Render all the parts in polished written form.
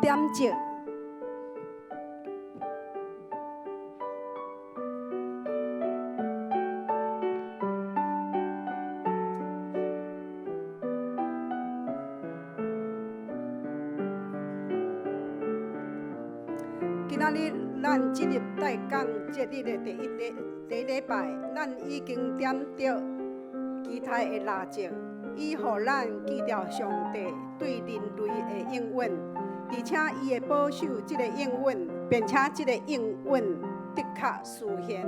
點燭。今仔日咱進入大降節日的第一禮拜，咱已經點著期待的蠟燭，以予咱記著上帝對人類的應允，而且伊會保守這个應允，並且這个應允的確實現。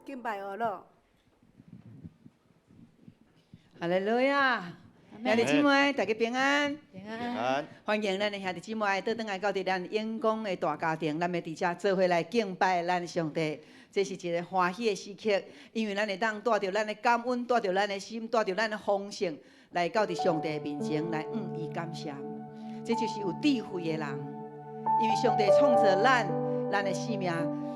敬拜阿樂。哈利路亞，兄弟姊妹，大家平安。平安。歡迎咱的兄弟姊妹倒轉來到佇咱永光的大家庭，咱欲佇遮做伙來敬拜咱上帝。這是一个歡喜的時刻，因為咱會當帶著咱的感恩，帶著咱的心，帶著咱的豐盛，來到佇上帝面前來向伊感謝。這就是有智慧的人，因為上帝創造咱，咱的生命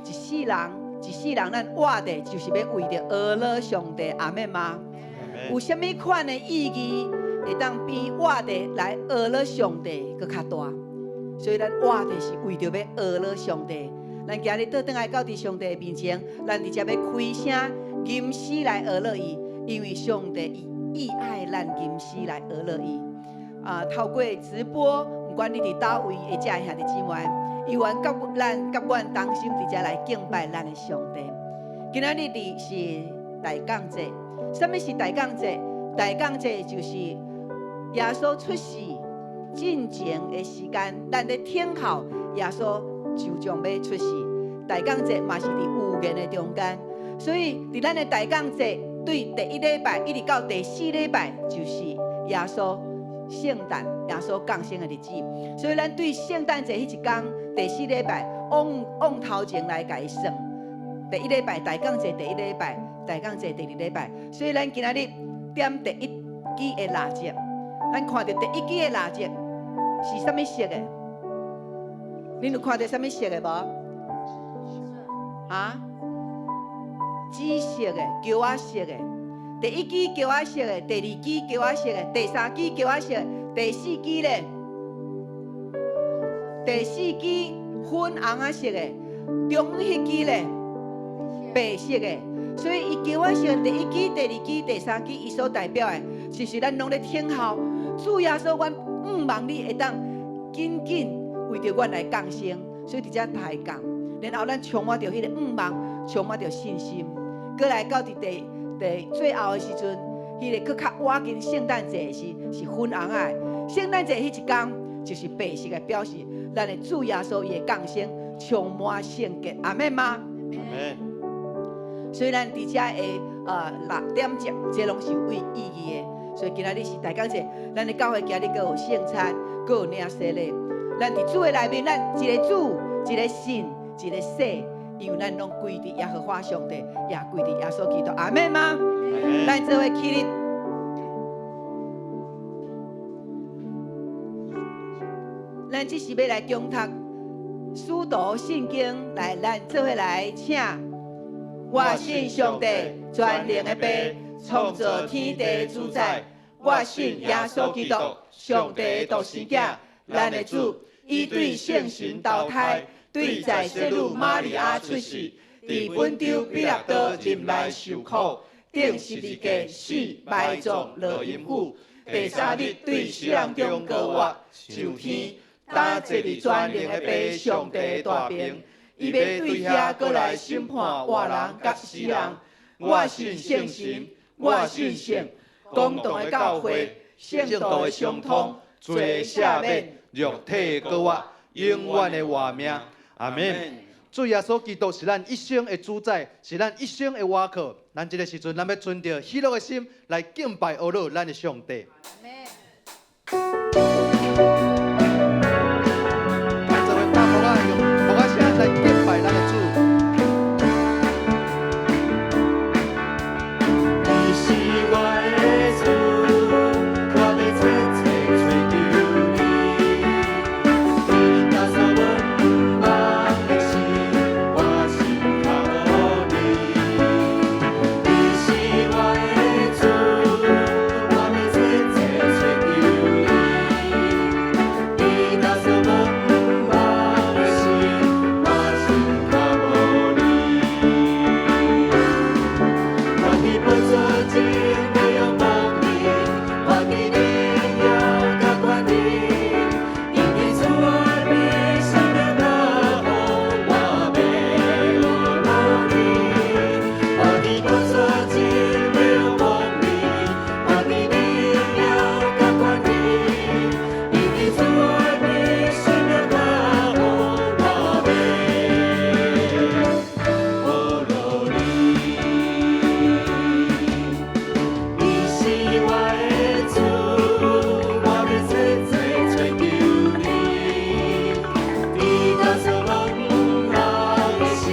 一世人，一世人，咱活著就是欲為著呵咾上帝，阿們嗎？有啥物款的意義會當比活著來呵咾上帝閣較大？所以咱活著是為著欲呵咾上帝。咱今日倒轉來到佇上帝面前，咱直接欲開聲吟詩來呵咾伊，因為上帝伊意愛咱吟詩來呵咾伊。啊，透過直播，毋管你佇佗位的遮兄弟姊妹，猶原佮咱佮阮同心佇遮來敬拜咱的上帝。今仔日佇是大降節，啥物是大降節？大降節就是耶穌出世進前的時間，咱咧等候耶穌就將欲出世。大降節嘛是佇預言的中間，所以佇咱的大降節對第一禮拜一直到第四禮拜，就是耶穌聖誕、耶穌降生的日子。所以咱對聖誕節彼一工第四禮拜往往頭前來共伊算。第一禮拜大降節，第一禮拜大降節，第二禮拜。所以咱今仔日點第一支的蠟燭，咱看著第一支的蠟燭是啥物色的？恁有看著啥物色的無？啊？紫色的、桃仔色的。第一支桃仔色的，第二支桃仔色的，第三支桃仔色的，第四支咧？第四支粉紅仔色的，中間彼支咧？白色的。所以伊桃仔色第一支、第二支、第三支，伊所代表的，就是咱攏咧等候主耶穌，阮向望你會當緊緊為著阮來降生，所以佇遮抬槓，然後咱充滿著彼个向望，充滿著信心，閣來到佇第第最後的時陣，彼个閣較倚近聖誕節時是粉紅仔的。聖誕節彼一工就是白色的，表示咱的主耶穌伊的降生充滿聖潔，阿們嗎？阿們。所以咱佇遮的六點鐘，這攏是有意義的。所以今仔日是大感謝，咱的教會今日閣有聖餐，閣有領洗禮。咱佇主的內面，咱一个主，一个信，一个洗，因為咱攏歸佇耶和華上帝，也歸佇耶穌基督，阿們嗎？咱做伙起立。咱這是欲來恭讀使徒信經，來，咱做伙來請。我信上帝全能的父，創造天地主宰。我信耶穌基督，上帝的獨生囝，咱的主。伊對聖神投胎，對在聖女瑪利亞出世，佇本丟彼拉多忍耐受苦，釘十字架死埋葬落陰府，第三日對死人中復活，上天，擔坐佇全能的父上帝的大爿。伊欲對遐閣來審判活人佮死人。我信聖神，我信聖公同的教會，聖徒的相通，罪赦免，肉體復活，永遠的活命。阿們。主耶穌基督是咱一生的主宰，是咱一生的倚靠。咱這个時陣，咱欲存著喜樂的心來敬拜阿魯咱的上帝。阿咱做伙拍鼓仔，用鼓仔聲來敬拜咱的主。你是我的主，我欲切切揣求你。你教唆阮望的時，我心靠你。你是我的主，我欲切切揣求你。你教唆阮望的時，我心靠你。我佇寶座前欲仰望你，我佇榮耀佮權能，因為主愛比生命較好，我欲學落你。我佇寶座前欲仰望你，我佇榮耀佮權能，因為主愛比生命較好，我欲學落你。你是我的主，我欲切切揣求你。你教唆阮望的時，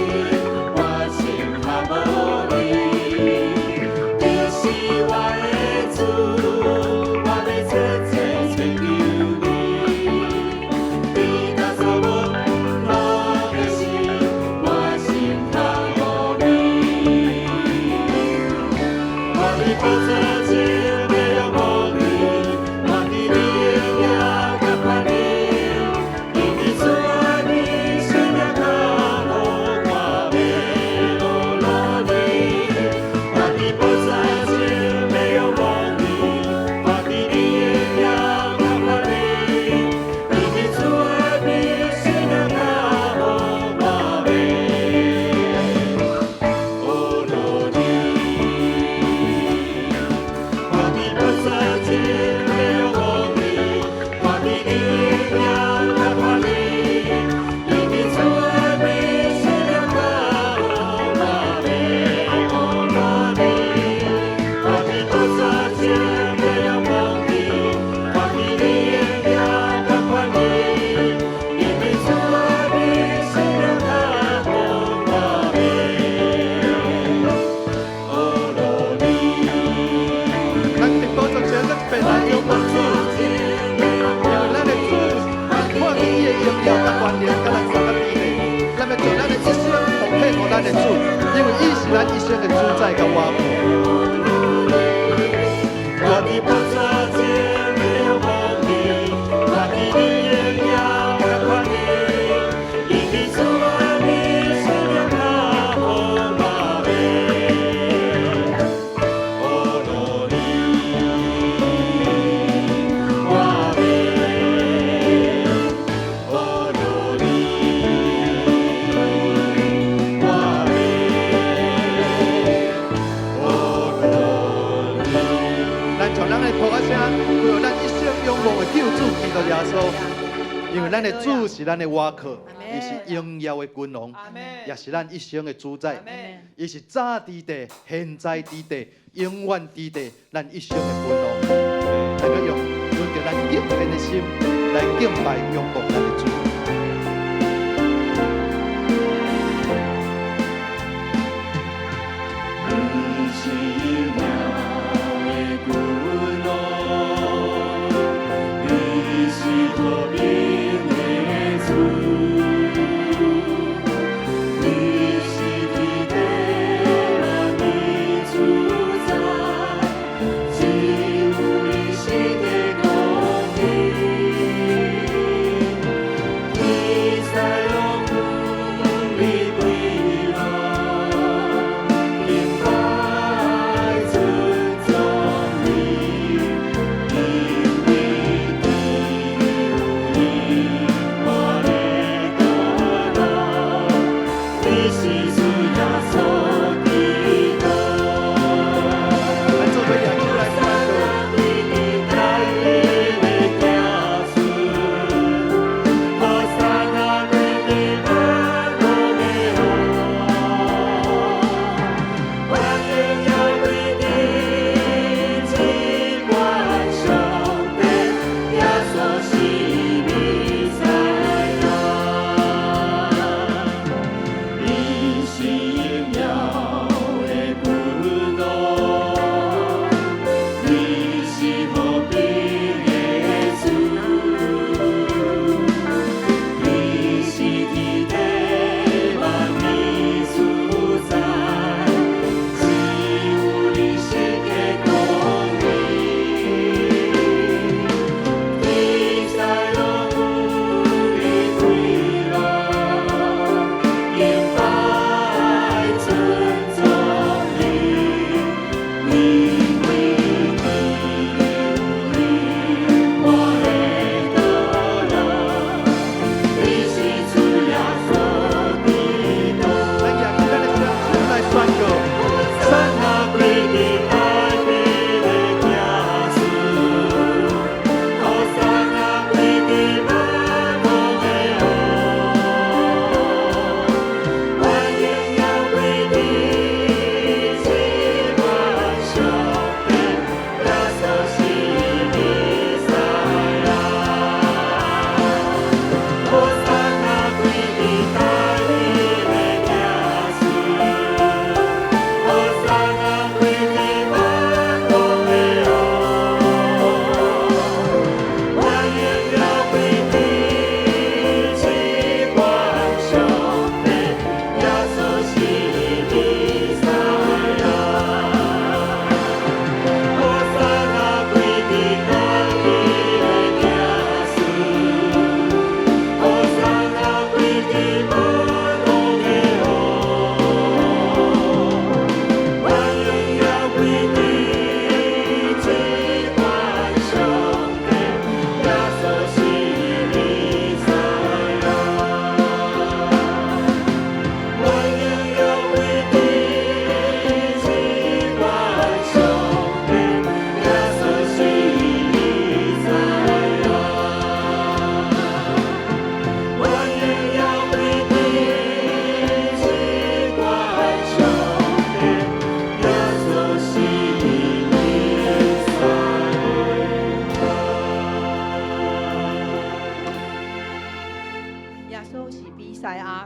我心靠你。你是我的主，我欲切切揣求你。你教唆阮望的時，我心靠你。我佇寶座前欲仰望你，我佇榮耀佮權能，因為主愛比生命較好，我欲學落你。我佇寶座前欲仰望你，我佇榮耀佮權能，因為主愛比生命較好，我欲學落你。我佇寶座前欲仰望你，我佇榮耀佮權能，因為主愛比生命較好，我欲學落你。我佇寶座前欲仰望你，我佇榮耀佮權能，因為主愛比生命較好，我欲學落你。咱佇寶座前，咱白來仰望主，因為咱的主是看見伊的榮耀佮權能，佮咱相佮佇咧。咱欲將咱的一生奉獻予咱的主，因為伊是咱一生的主宰佮倚靠。我佇寶座前欲仰望你，我佇榮耀佮權能，因為主愛比生命較好，我欲學落你。我欲學落你。我欲學落你。咱將咱的鼓仔聲，歸予咱一生仰望的救主基督耶穌，因為咱的主是咱的倚靠，伊是榮耀的君王，也是咱一生的主宰。伊是早佇地、現在佇地、永遠佇地，咱一生的君王。咱閣用存著咱敬虔的心來敬拜仰望咱的主。你是榮耀的君王，你是和平的主，你是天地萬民主宰，只有你是的公義。你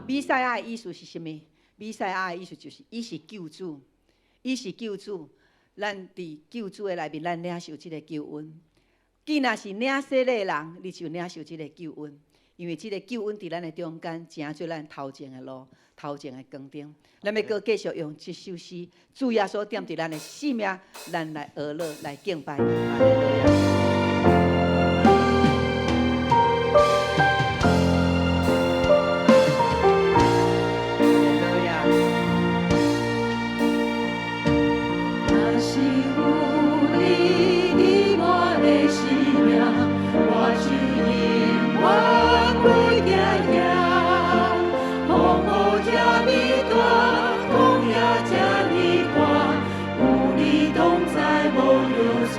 彌賽亞的意思是啥物？彌賽亞的意思就是，伊是救主，伊是救主。咱佇救主的內面，咱領受這个救恩。既若是領洗禮的人，你就領受這个救恩，因為這个救恩佇咱的中間，成做咱頭前的路，頭前的光燈。咱欲閣繼續用這首詩，主耶穌踮佇咱的生命，咱來學樂，來敬拜伊。哈利路亞。若是有你佇我的生命，我就永遠袂驚驚。風雨這呢大，曠野這呢寒，有你同在無搖掣。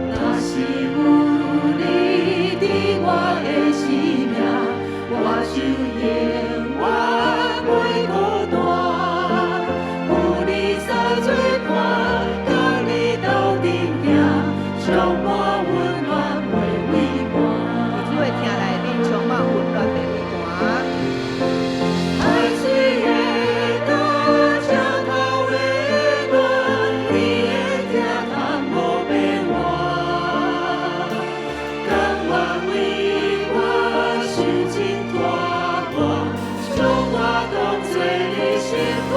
若是有你佇我的生命，我就永遠袂孤單。有你三做伴，佮你鬥陣行，充滿溫暖袂畏寒。主的疼內面充滿溫暖袂畏寒。海水的干，石頭的軟，你的疼痛無變換。甘願為我受盡拖磨，將我當作你心肝。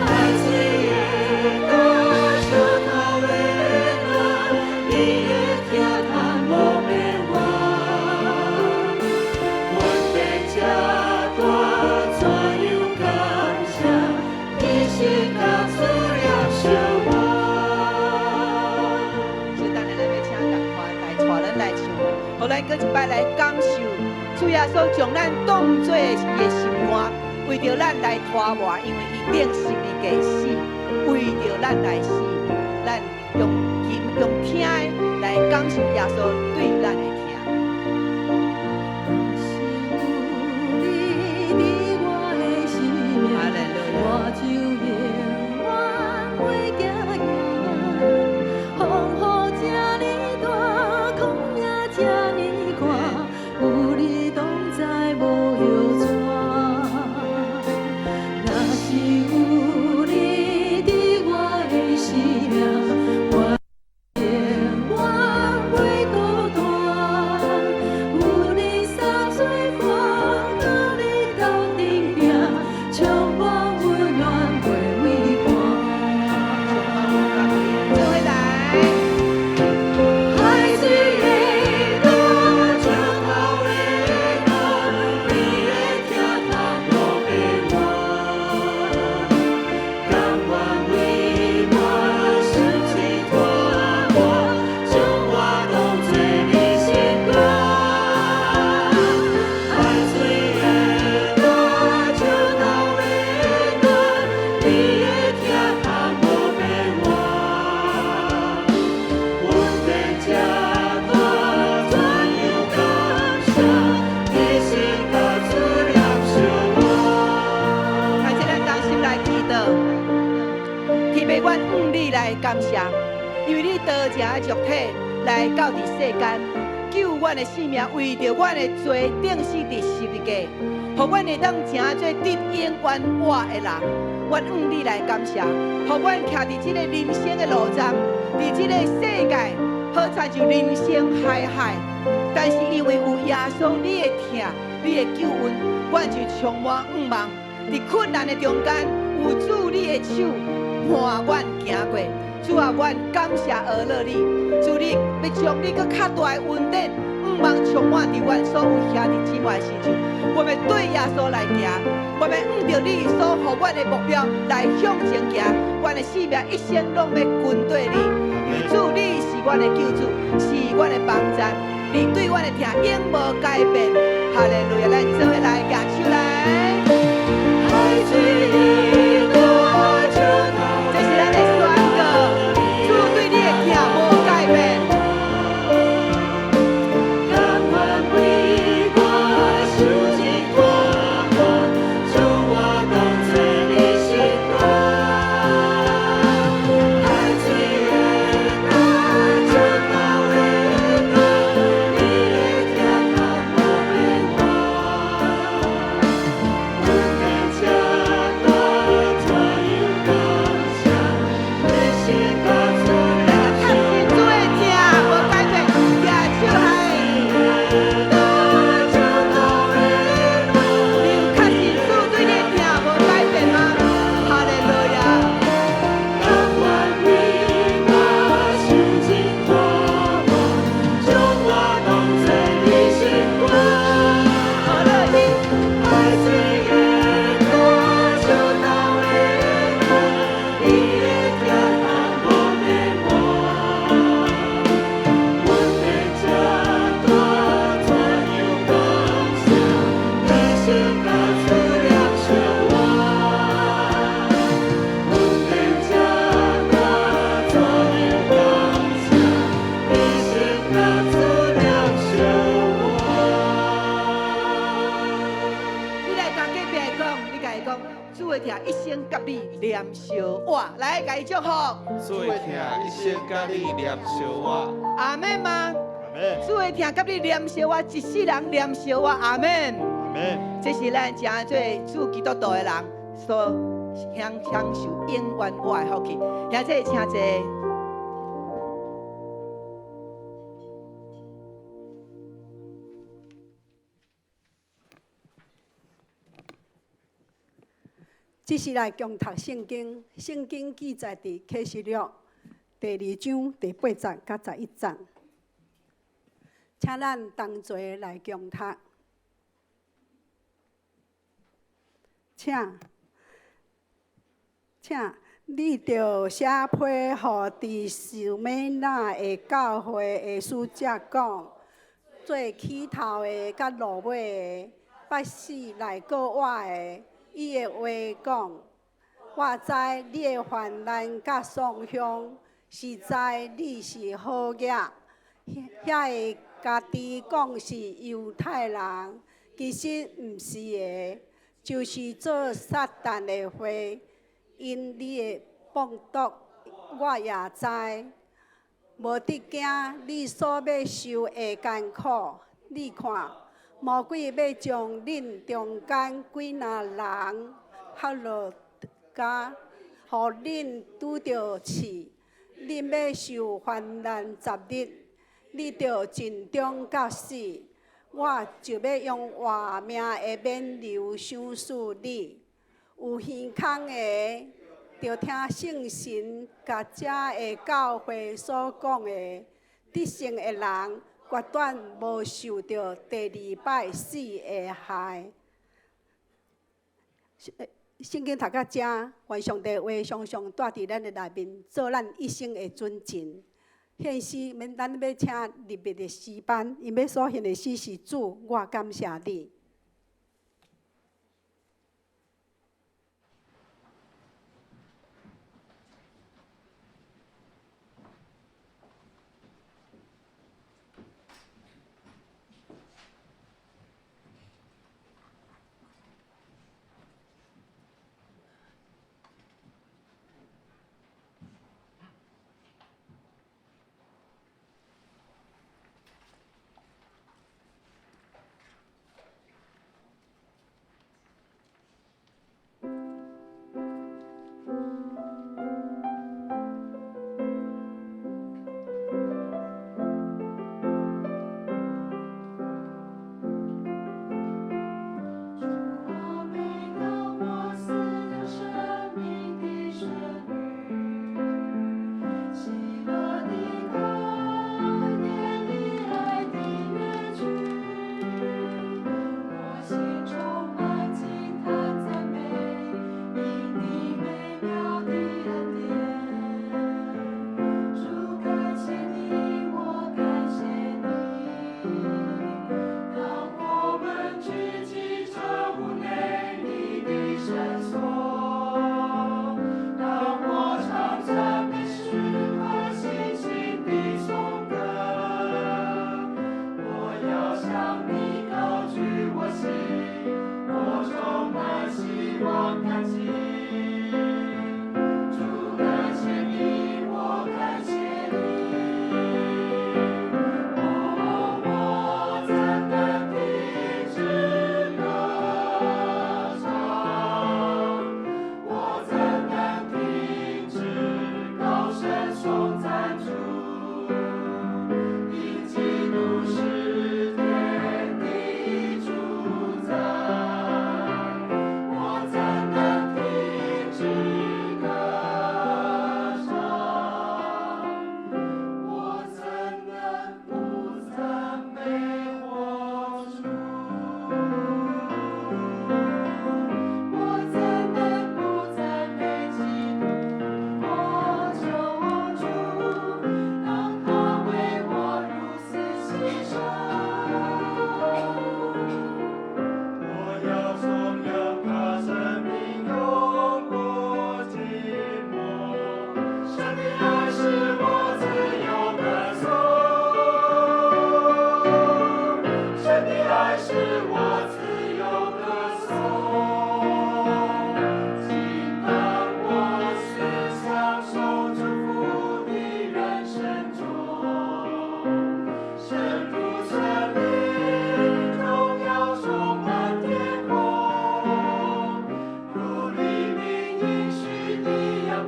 海水的干，石頭的軟，你的疼痛無變換。阮變這大，怎樣感謝？你是甲主掠相我。小等下，咱欲請共款來帶咱來唱，予咱閣一擺來感受主耶穌將咱當做伊的心肝，為著咱來拖磨，因為伊釘十字架死，為著咱來死，咱用琴用聽的來感受耶穌對咱的疼。是有你佇我的生命，哈利路我亞。就永遠袂驚驚。風雨這呢大，曠野這呢寒，有你同在無搖掣。若是有你佇我的生命，我永遠袂孤單。有你三做伴，佮你鬥陣行，充滿溫暖袂畏寒。做伙來。海水的干，石頭的軟，你的疼痛無變換。甘願為我受盡拖磨，將我當作你心肝。海水的干，石頭的軟，你的疼痛無變換。阮變這大，怎樣感謝？你是甲主掠相我。感謝咱同心來祈禱，天父，阮向你來感謝，因為你道成肉體來到佇世間，救阮的性命，為著阮的罪釘死佇十字架，予阮會當成做得永遠活的人。阮向你來感謝，予阮徛佇這个人生的路站，佇這个世界，好親像人生海海，但是因為有耶穌你的疼，你的救恩，阮就充滿向望。佇困難的中間，有主你的手伴阮行過。主啊，阮感謝阿樂你，主你欲將你閣較大的恩典，向望充滿佇阮所有兄弟姊妹的身上。我欲對耶穌來行，我欲向著你所予阮的目標來向前行。阮的生命一生攏欲跟綴你，因為主你是阮的救主，是阮的幫贊，你對阮的疼永無改變。哈利路亞，咱做伙來舉手來。海水的干，石頭這是咱的宣告，主對你的疼無改變。甘願為我受盡拖磨，將我當作你心肝。海水的干，石頭的軟，你的疼痛無黏相活。來，共伊祝福。主的疼一生佮你黏相活。阿們嗎？阿們。主的疼佮你黏相活，一世人黏相活。阿們。阿們。這是咱成做主基督徒的人所享受永遠活的福氣。兄弟，請坐。這是來共讀聖經，聖經記載佇啟示錄第二章第八節佮十一節，請咱同齊來共讀。請，請，你著寫批予佇士美拿的教會的使者講，做起頭的佮落尾的，捌死來閣活的。伊的話講：我知你的患難佮喪鄉，實在你是好額。遐个家己講是猶太人，其實毋是的，就是做撒旦的話。𪜶的放毒，我也知。無得驚你所欲受的艱苦。你看，魔鬼欲將恁中間幾若人紲落監，予恁拄著試，恁欲受患難十日，你著盡忠到死，我就欲用活命的冕旒賞賜你。有耳孔的，著聽聖神共遮的教會所講的，得勝的人，決斷無受著第二擺死的害。聖經讀到遮，願上帝話常常蹛佇咱的內面，做咱一生的準繩。現時，免咱欲請入密的詩班，𪜶欲所獻的詩是主，我感謝你。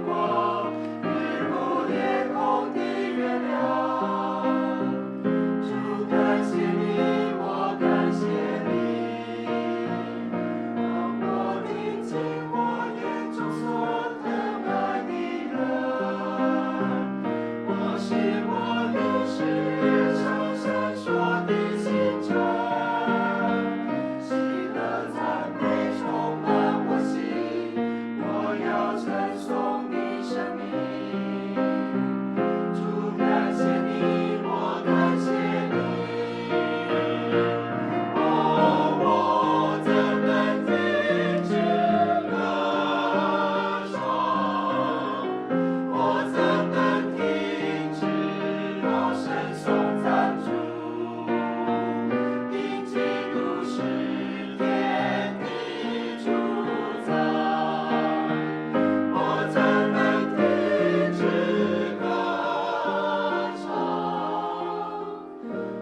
光，越过夜空的月亮。主感謝你，我感謝你。當我定睛我眼中所疼愛的人，我心我靈是唱閃爍的星辰，喜樂讚美充滿我心，我要稱頌你聖名。主感謝你，我感謝你。哦，我怎能停止歌唱？我怎能停止高聲頌讚主？因基督是天的主宰，我怎能停止歌唱？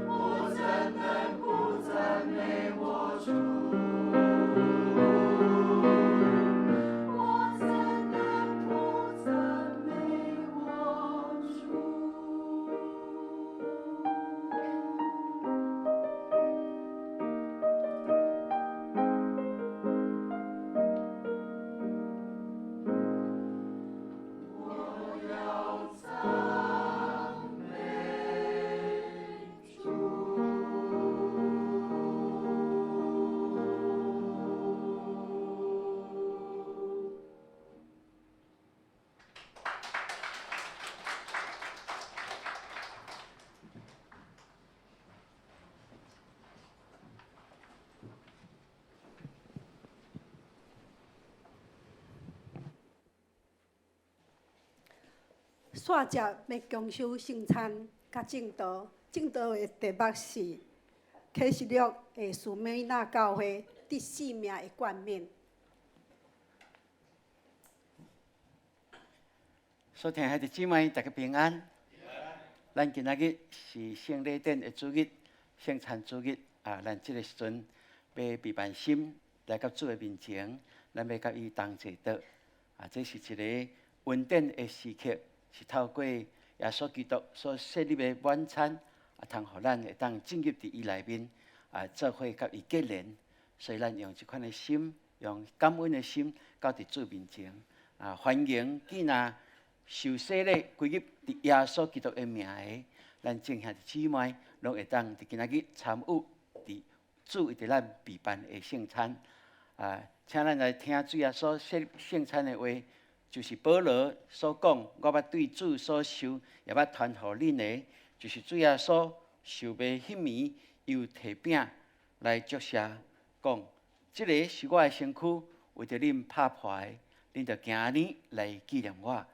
我怎能不讚美我主？我怎能不讚美我主？我要讚美主。煞節欲供修聖餐佮證道，證道的題目是啟示錄的士每拿教會第四名的冠冕。所聽兄弟姊妹，大家平安。咱今仔日是聖禮典的主日，聖餐主日啊！咱這个時陣欲備辦心來到主的面前，咱欲佮伊同齊桌啊！這是一个恩典的時刻，是透過耶穌基督所設立的晚餐啊，通予咱會當進入佇伊內面啊，做伙佮伊結連。所以咱用這款的心，用感恩的心，到佇主面前啊，歡迎囝若受洗禮歸入佇耶穌基督的名的，咱眾兄弟姊妹攏會當佇今仔日參與佇主為著咱備辦的聖餐。啊，請咱來聽主耶穌設立聖餐的話，就是保羅所講，我捌對主所受，也捌傳予恁的，就是主耶穌受賣彼暝，伊有提餅來祝謝，講：這个是我的身軀，為著恁拍破的，恁著行按呢來紀念我。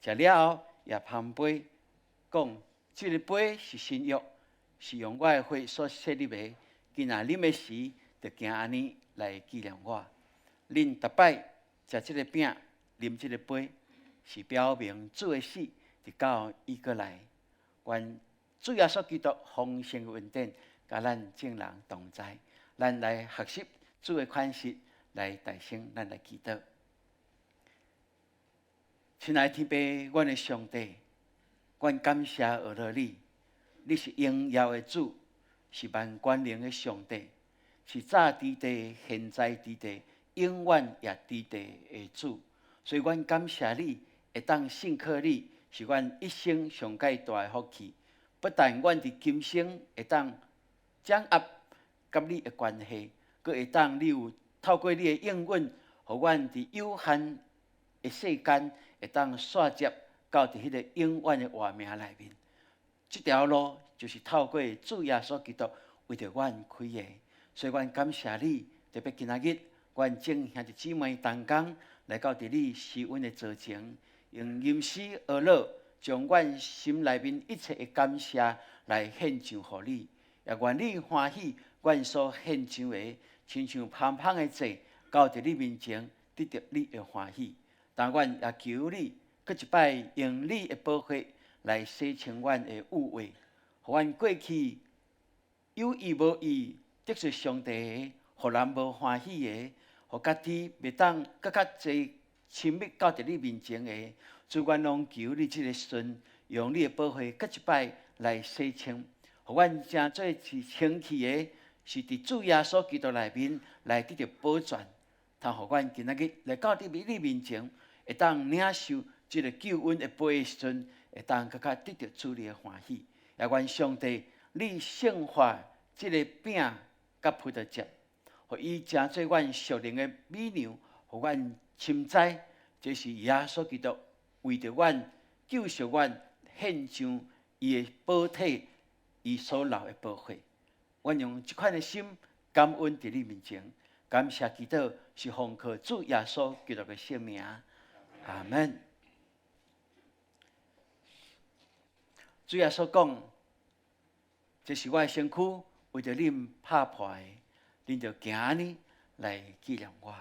食了後，也捧杯，講：這个杯是新約，是用我的血所設立的。囝若啉的時，著行按呢來紀念我。恁逐擺食這个餅，啉這个杯，是表明主的死，直到伊閣來。願主耶穌基督豐盛的恩典，佮咱眾人同在。咱來學習主的款式，來大聲，咱來祈禱。親愛的天父，阮的上帝，阮感謝阿樂你，你是榮耀的主，是萬權能的上帝，是早佇地、現在佇地、永遠也佇地的主。所以，阮感謝你，會當信靠你，是阮一生上蓋大的福氣。不但阮佇今生會當掌握佮你的關係，閣會當你有透過你的應允，予阮佇有限的世間會當紲接到佇彼个永遠的活命內面。這條路就是透過主耶穌基督為著阮開的，所以阮感謝你。特別今仔日，阮眾兄弟姊妹同工來到佇你施恩的座前，用吟詩呵咾，將阮心內面一切的感謝來獻上予你，也願你歡喜阮所獻上的，親像芳香的祭，到佇你面前得著你的歡喜。但阮也求你，閣一擺用你的寶血來洗清阮的污穢，予阮過去有意無意得罪上帝的，予人無歡喜的，予家己袂當閣較濟親密到佇你面前的，主，阮攏求你這个時陣，用你的寶血閣一擺來洗清，予阮成做是清氣的，是佇主耶穌基督內面來得著保全，通予阮今仔日來到佇你面前，會當領受這个救恩的杯的時陣，會當閣較得著主你的歡喜。也願上帝，你聖化這个餅佮葡萄汁，予伊成做阮屬靈的米糧，予阮深知這是耶穌基督為著阮救贖阮獻上伊的寶體，伊所流的寶血。阮用這款的心感恩佇你面前，感謝祈禱是奉靠主耶穌基督的聖名，阿門。主耶穌講：這是我的身軀，為著恁拍破的，恁著行按呢來紀念我。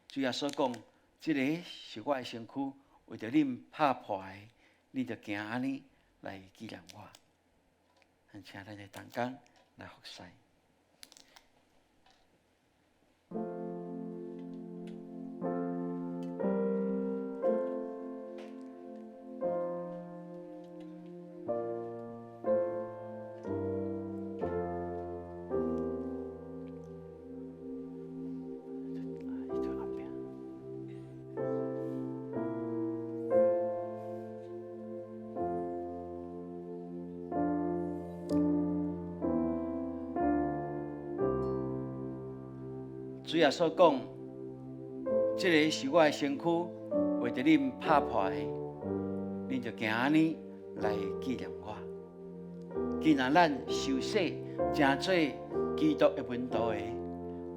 主耶穌講：這个是我的身軀，為著恁拍破的，恁著行按呢來紀念我。咱請咱的同工來服侍。主耶穌講：這个是我的身軀，為著恁拍破的，恁就行按呢來紀念我。既然咱受洗成做基督的門徒的，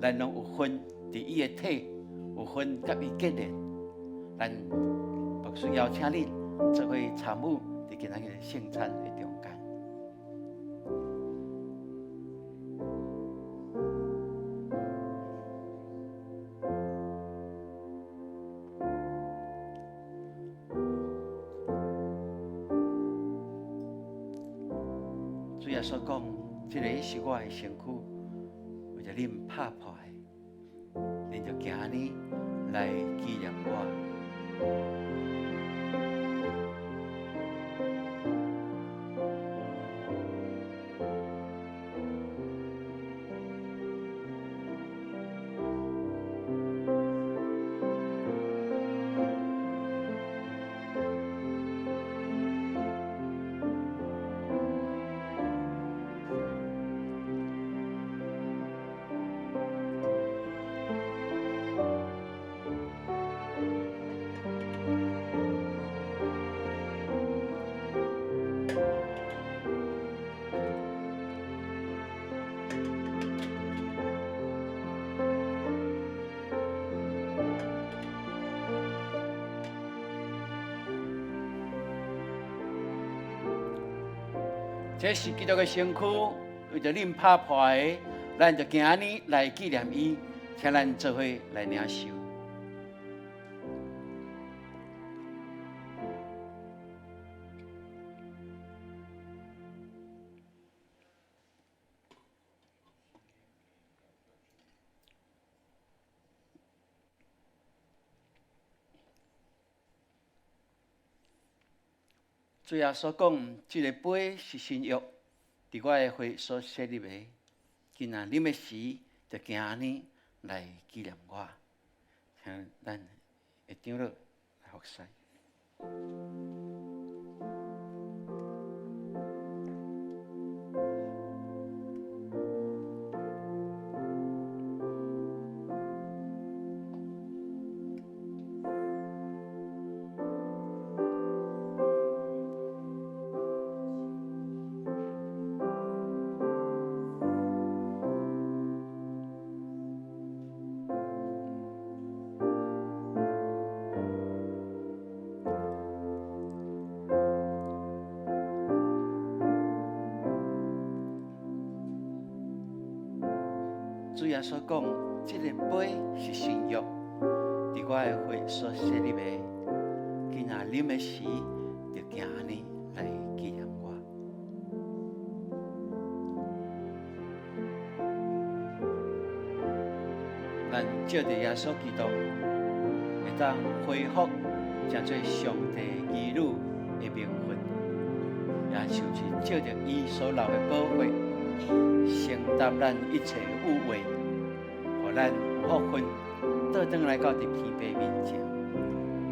咱攏有份佇伊的體，有份佮伊結連。咱牧師邀請恁做伙參與佇今仔日的聖餐的中間。主耶穌講：這个是我的身軀，為著恁拍破的，恁就行按呢來紀念我。這是基督的身軀，為著恁拍破的，咱就行按呢來紀念伊，請咱做伙來領受。主耶穌講：這个杯是新約，佇我的血所設立的。今仔啉的時，就行按呢來紀念我。請咱的長老來服侍。主耶穌講：這个杯是新約，佇我的血所設立的。今仔啉的時，就行按呢來紀念我。咱借著耶穌基督，會當當恢復成做上帝兒女的名分，也就是藉著伊所流的寶血，承擔咱一切污穢，予咱有福分，倒轉來到佇天父面前。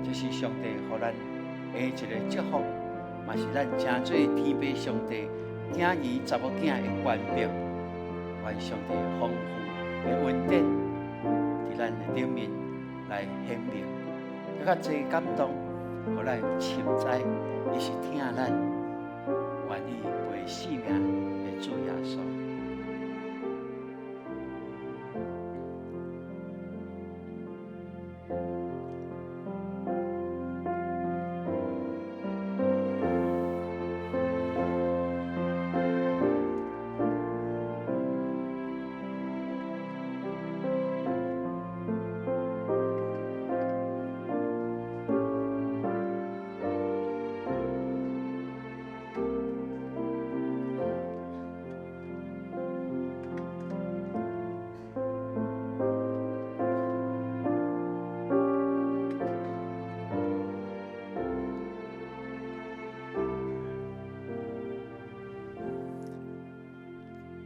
這是上帝予咱的一個祝福，嘛是咱成做天父上帝囝兒查某囝的權柄。願上帝豐富的恩典，佇咱的頂面來顯明，閣較濟感動，予咱深知伊是疼咱，願意賣性命的主耶穌。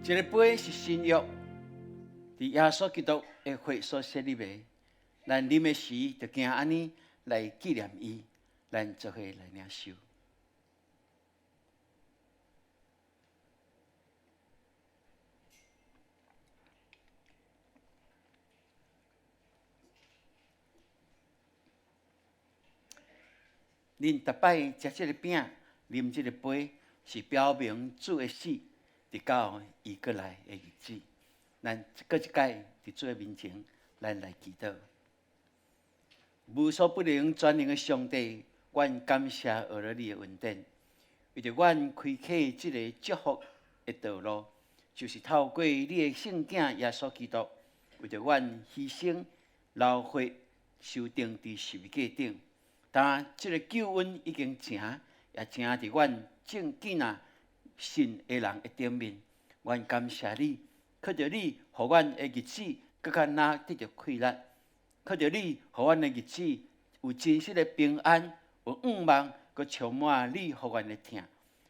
這个杯是新約，佇耶穌基督的血所設立的。咱啉的時，就行按呢來紀念伊，咱做伙來領受。恁逐擺食這个餅，啉這个杯，是表明主的死，直到伊閣來的日子。咱閣一擺佇主的面前，咱來祈禱。無所不能、全能的上帝，阮感謝阿羅你的恩典，為著阮開啟這个祝福的道路，就是透過你的聖囝耶穌基督，為著阮犧牲流血受釘佇十字架頂。但這个救恩已經成，也成佇阮眾囝仔信的人的頂面。阮感謝你，靠著你，予阮的日子閣較若得著快樂；靠著你，予阮的日子有真實的平安，有向望，閣充滿你予阮的疼。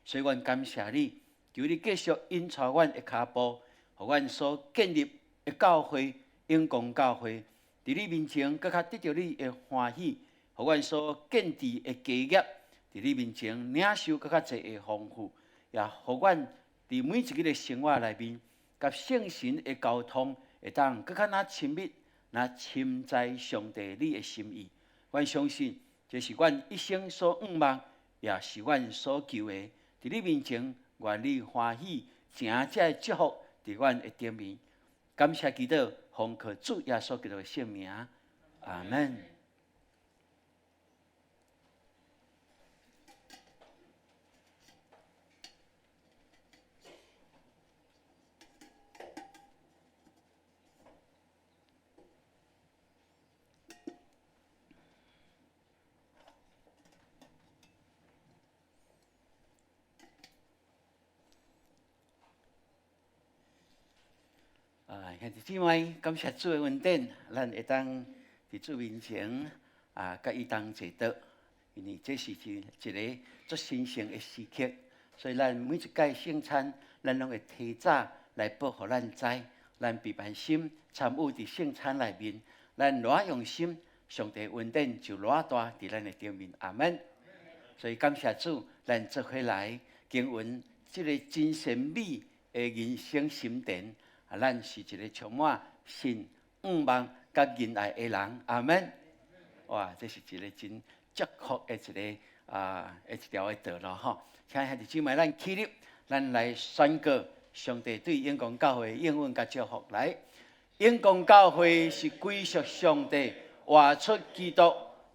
所以，阮感謝你，求你繼續引帶阮的跤步，予阮所建立的教會永光教會，佇你面前閣較得著你的歡喜，予阮所建置的家業，佇你面前領受閣較濟的豐富，也予阮佇每一日的生活內面，佮聖神的交通，會當閣較若親密，若深知上帝你的心意。阮相信，這是阮一生所向望，也是阮所求的。佇你面前，願你歡喜，成這个祝福佇阮的頂面。感謝祈禱，奉靠主耶穌基督的聖名，阿門。啊，兄弟姊妹，感謝主的恩典，咱會當佇主面前啊，佮伊同齊禱，因為這是一一个足神聖的時刻，所以咱每一屆聖餐，咱攏會提早來報予咱知，咱備辦心參與佇聖餐內面，咱偌用心，上帝恩典就偌大佇咱的頂面。阿門。所以感謝主，咱做伙來經文這个真神美的人生心田。啊，咱是一个充滿信、向望、佮仁愛的人，阿門。哇，這是一个真祝福的一个啊，的一條的道路吼。請兄弟姊妹，咱起立，咱來宣告上帝對永光教會應允佮祝福。來，永光教會是歸屬上帝，活出基督，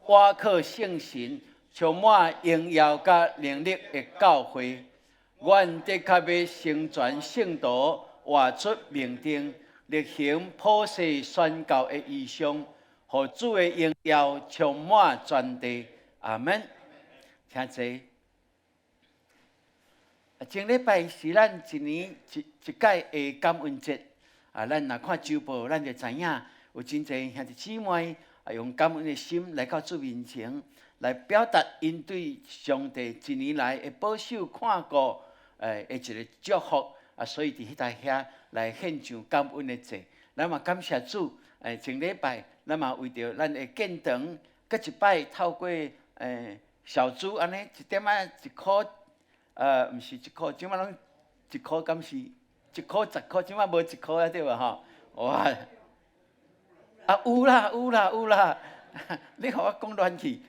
倚靠聖神，充滿榮耀佮能力的教會。阮的確欲成全聖徒。活出命定，力行普世宣教的異象，予主的榮耀充滿全地。阿門。請坐。前禮拜是咱一年一一屆的感恩節。啊，咱若看週報，咱就知影有真濟兄弟姊妹啊，啊，用感恩的心來到主面前，來表達𪜶對上帝一年來的保守看顧，的一個祝福。啊，所以佇彼台遐來獻上感恩的祭。咱嘛感謝主，前禮拜咱嘛為著咱的建堂，閣一擺透過小組按呢一點仔一箍，毋是一箍，這擺攏一箍敢是一箍十箍，這擺無一箍啊對無吼？哇！啊有啦有啦有啦，你予我講亂去，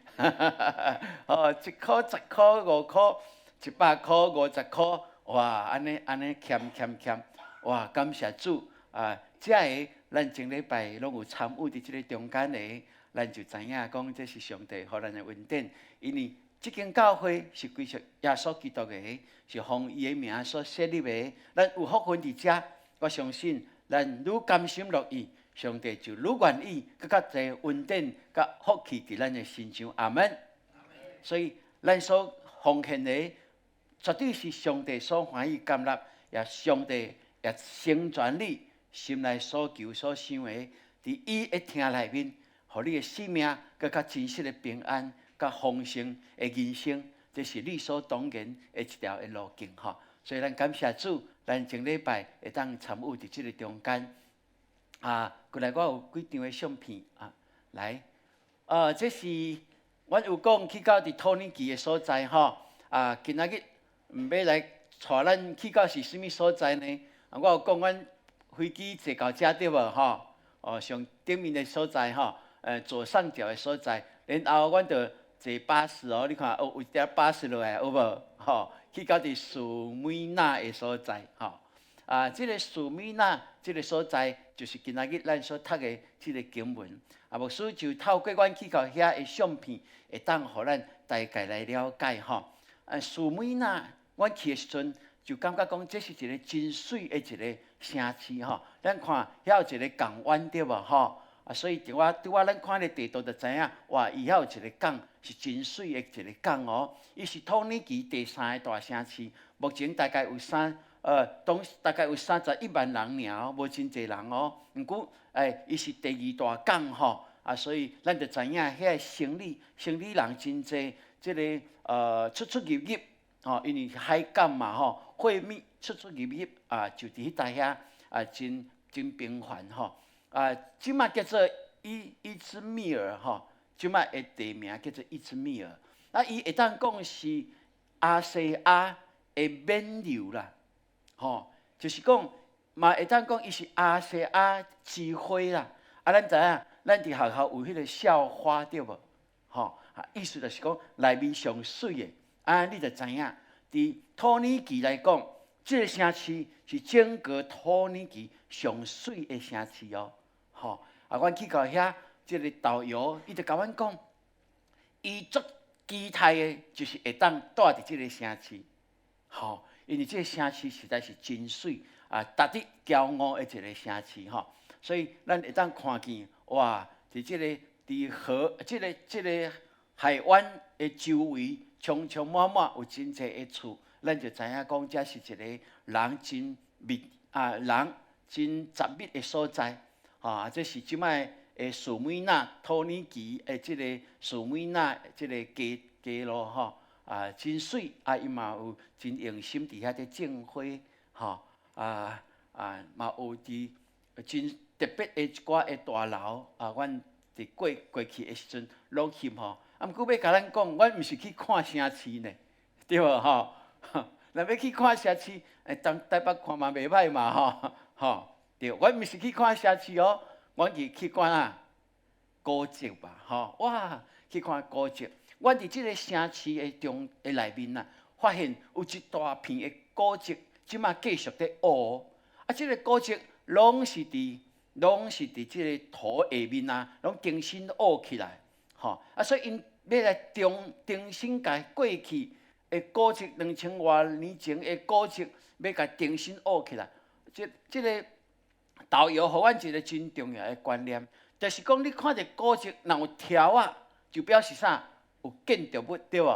哦，一箍十箍五箍，100箍50箍，哇！按呢按呢儉儉儉，哇！感謝主啊！這个咱前禮拜攏有參與佇這个中間的，咱就知影講這是上帝予咱的恩典，因為這間教會是歸屬耶穌基督的，是奉伊的名所設立的。咱有福分佇遮，我相信咱愈甘心樂意，上帝就愈願意閣較濟恩典、佮福氣佇咱的身上。阿門。所以咱所奉獻的，絕對是上帝所歡喜甘納，也上帝也成全你心內所求所想的，佇伊的疼內面，予你的生命閣較真實的平安、佮豐盛的人生，這是理所當然的一條的路徑吼。所以咱感謝主，咱前禮拜會當參與佇這个中間。啊，過來我有幾張的相片啊，來，這是阮有講去到佇土耳其的所在吼，啊，今仔日毋欲來帶咱去到是啥物所在呢？啊，我有講阮飛機坐到遮對無吼？哦，上頂面的所在吼，左上角的所在，然後阮就坐巴士哦，你看哦，有一條巴士落來有無？吼，去到佇士米納的所在吼。啊，這个士米納這个所在，就是今仔日咱所讀的這个經文。啊，牧師就透過阮去到遐的相片，會當予咱大概來了解吼。啊，士米納，阮去的時陣就感覺講，這是一個真媠的一个城市吼。咱看遐有一个港灣對無吼？啊，所以拄仔咱看咧地圖就知影，哇，伊遐有一个港，是真媠的一个港哦。伊是土耳其第三个大城市，目前大概有三。當大概有31萬人爾，無真濟人哦。毋過，伊是第二大港吼，啊，所以咱就知影遐个生理人真濟，這个出出入入，吼，因為海港嘛吼，貨物出出入入啊，就佇彼搭遐啊，真真頻繁吼。啊，這擺叫做伊茲密爾吼，這擺的地名叫做伊茲密爾。啊，伊會當講是亞細亞的冕旒啦。吼，就是講，嘛會當講伊是亞細亞之花啦。啊，咱知影，咱佇學校有彼个校花對無？吼，啊，意思就是講內面上媠的。啊，你就知影，佇土耳其來講，這个城市是整個土耳其上媠的城市哦。吼，啊，阮去到遐，這个導遊伊就共阮講，伊足期待的，就是會當蹛佇這个城市，吼。因為這个城市實在是真媠啊，值得驕傲的一个城市吼。所以咱會當看見，哇，佇這个佇河，這个海灣的周圍，充充滿滿有真濟的厝，咱就知影講，這是一個人真密啊，人真雜密的所在。啊，這是這擺的士米納土耳其的這个士米納這个街路吼。啊，真媠啊！伊嘛有真用心佇遐咧種花，吼啊啊，嘛有佇真特別的一寡的大樓啊，阮佇過去的時陣攏翕吼。啊，毋過欲共咱講，阮毋是去看城市呢，對無吼？若欲去看城市，當台北看嘛袂䆀嘛吼吼。對，阮毋是去看城市哦，阮是去看啥古蹟吧吼。哇，去看古蹟。阮佇這个城市的中的內面啊，發現有一大片的古蹟，這馬繼續佇挖。啊，這个古蹟攏是佇這个土下面啊，攏重新挖起來，吼。啊，所以𪜶欲來重新共過去的古蹟，2000外年前的古蹟，欲共重新挖起來。這个導遊予阮一个真重要的觀念，就是講你看著古蹟，若有柱仔，就表示啥？有建築物對無？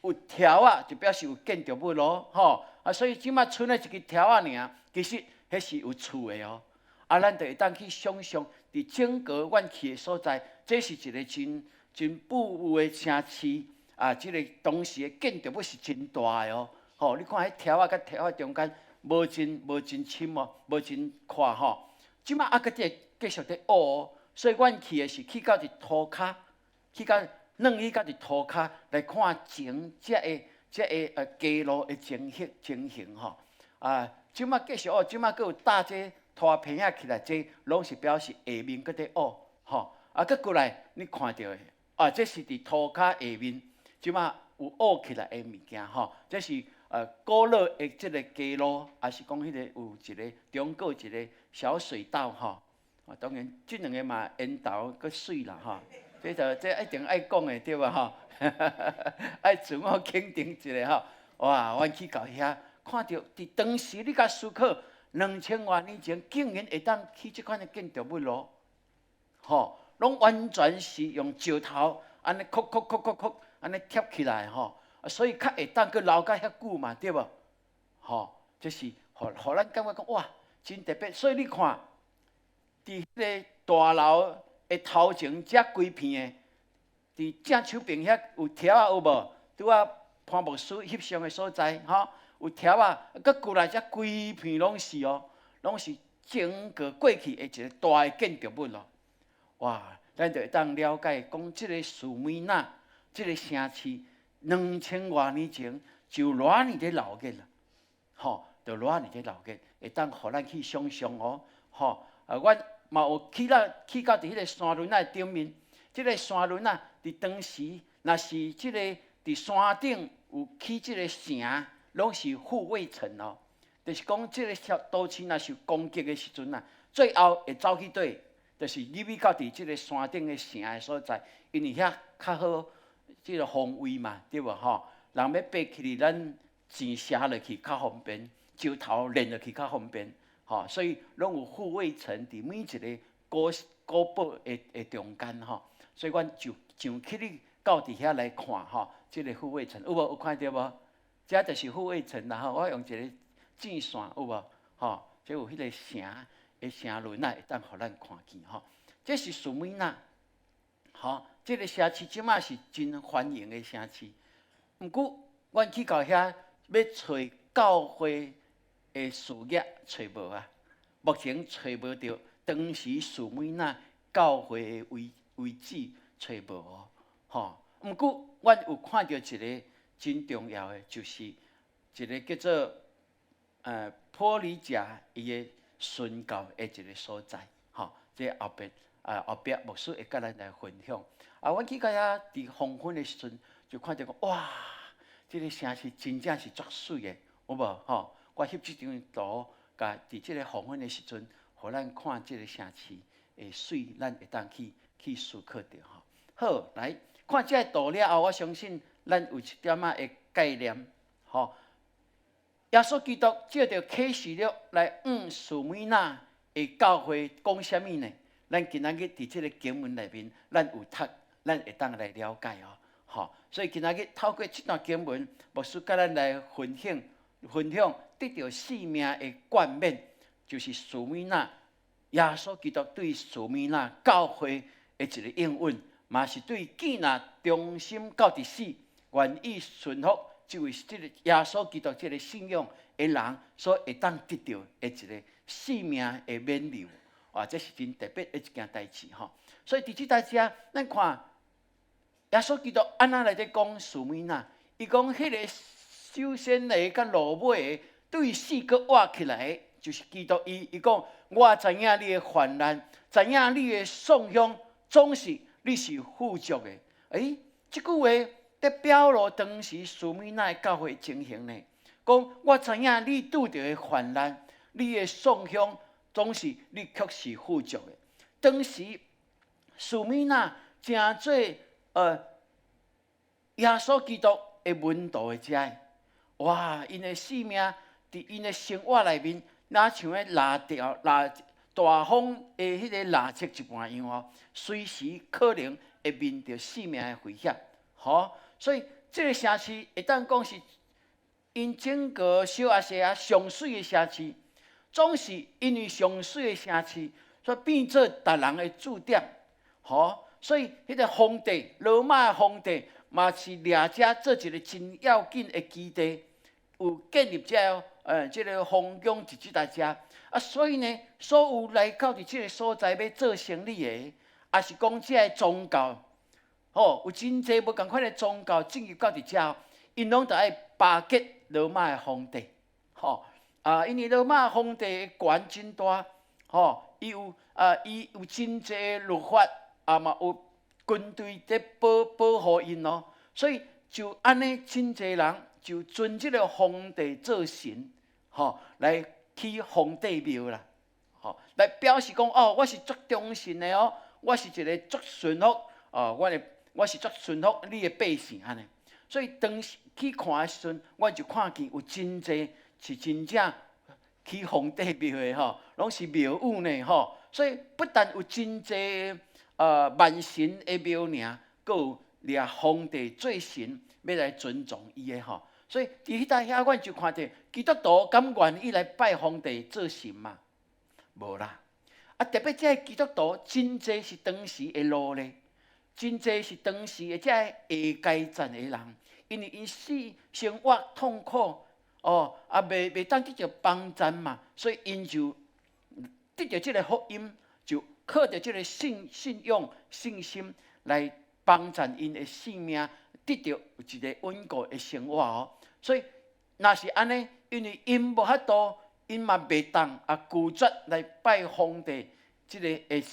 有柱仔就表示有建築物咯，吼啊！所以這馬賰的一支柱仔爾，其實彼是有厝的哦。啊，咱就會當去想象，佇整個阮去的所在，這是一個真真富有的城市啊！這个當時的建築物是真大的哦。吼，你看彼柱仔佮柱仔中間無真深哦，無真闊吼。這馬猶閣佇繼續佇挖哦，所以阮去的是去到佇塗跤，去到轉去到佇塗跤來看前這个街路的情形吼。啊，這馬繼續挖，這馬閣有搭這拖棚仔起來，這攏是表示下面閣佇挖吼。啊，閣過來你看著的，啊，這是佇塗跤下面，這馬有挖起來的物件吼。這是古老的這个街路，抑是講彼个有一个中國一个小水道吼。啊，當然這兩个嘛緣投閣媠啦吼。這就這一定愛講的對無吼？愛自我肯定一下吼。哇，阮去到遐，看著佇當時你共思考，2000外年前竟然會當起這款的建築物咯，吼，攏完全是用石頭按呢叩叩叩叩叩按呢疊起來吼，所以較會當閣留甲遐久嘛，對無？吼，這是予咱感覺講哇，真特別。所以你看，佇彼個大樓的頭前，這規片的，佇正手邊遐有柱仔有無？拄仔潘牧師翕相的所在，吼，有柱仔，閣過來這規片攏是哦，攏是整個過去的一個大的建築物咯。哇，咱就會當了解講，這个士每拿，這个城市2000外年前就偌爾咧鬧熱啦，吼，就偌爾咧鬧熱，會當予咱去想象哦，吼，啊，阮嘛有去到去到佇彼个山崙仔頂面，這个山崙仔佇當時若是這个佇山頂有起這个城，攏是護衛城哦，就是講這个小都市若受攻擊的時陣啊，最後會走去佗？就是入去到佇這个山頂的城的所在，因為遐較好這个防衛嘛，對無吼？人欲爬起去，咱箭射落去較方便，石頭連落去較方便，吼，所以攏有護衛城佇每一个古堡的中間吼，所以阮就上去哩到佇遐來看吼，這个護衛城有無？有看著無？這就是護衛城啦吼，我用一个箭線有無？吼，這有彼个城的城崙仔會當予咱看見吼。這是士每拿，吼，這个城市這馬是真繁榮的城市。毋過，阮去到遐欲揣教會的事業，揣無啊。目前揣無著當時士每拿教會的位置揣無哦，吼。毋過，阮有看著一个真重要的，就是一个叫做坡里甲伊的宣教的一个所在，吼。這後壁啊後壁牧師會佮咱來分享。啊，阮去到遐佇黃昏的時陣，就看著講哇，這个城市真正是足媠的，有無吼？我翕這張圖，共佇這个黃昏的時陣，予咱看這个城市的媠，咱會當去思考著吼。好，來看這个圖了後，我相信咱有一點仔的概念，吼。耶穌基督藉著啟示錄來向士每拿的教會講啥物呢？咱今仔日佇這个經文內面，咱有讀，咱會當來了解哦，吼。所以今仔日透過這段經文，牧師佮咱來分享，分享得著性命的冠冕，就是士每拿耶穌基督對士每拿教會的一个應允，嘛是對見若忠心到佇死，願意順服這位這个耶穌基督這个信仰的人所會當得著的一个性命的勉勵。哇，這是真特別的一件代誌吼。所以佇這代誌啊，咱看耶穌基督按怎來咧講士每拿？伊講彼个首先的佮落尾的，對死閣活起來的，就是基督伊。伊講我知影你的患難，知影你的喪鄉，總是你是富足的。欸，這句話佇表露當時士每拿的教會情形呢？講我知影你拄著的患難，你的喪鄉，總是你卻是富足的。當時士每拿成做耶穌基督的門徒的遮，哇！𪜶的性命佇𪜶的生活內面，若像彼蠟條、蠟大風的彼个蠟燭一般樣哦，隨時可能會面對性命的危險，吼！所以這个城市會當講是𪜶整個小亞細亞上媠的城市。總是因為上媠的城市，所以變做逐人的駐點，吼。所以彼個皇帝，羅馬的皇帝嘛是掠遮做一個真要緊的基地，有建立這個皇宮佇這搭遮。啊，所以呢，所有來到佇這個所在欲做生意的，抑是講這个宗教，吼，有真濟無仝款的宗教進入到佇遮，𪜶攏著愛巴結羅馬的皇帝，吼。啊，因為羅馬皇帝的權真大，吼，伊有真濟律法，啊嘛有軍隊佇保護𪜶咯，所以就按呢，真濟人就尊這個皇帝做神，吼，來起皇帝廟啦，吼，來表示講哦，我是足忠信的哦，我是一個足順服，哦，我是足順服你的百姓按呢。所以當時去看的時陣，我就看見有真濟是真正起皇帝廟的吼，攏是廟宇呢吼。所以不但有真濟萬神的廟爾，閣有掠皇帝做神，欲來尊崇伊的吼。所以佇彼搭遐，阮就看著基督徒敢願意來拜皇帝做神嗎？無啦。啊，特別這个基督徒真濟是當時的奴隸，真濟是當時的這个下階層的人，因為𪜶生活痛苦，哦，啊，袂當得著幫贊嘛，所以𪜶就得著這个福音，就靠著這个信仰、信心來幫贊𪜶的性命，得著一个穩固的生活哦。所以，若是按呢，因為𪜶無法度，𪜶嘛袂當啊拒絕來拜皇帝這个會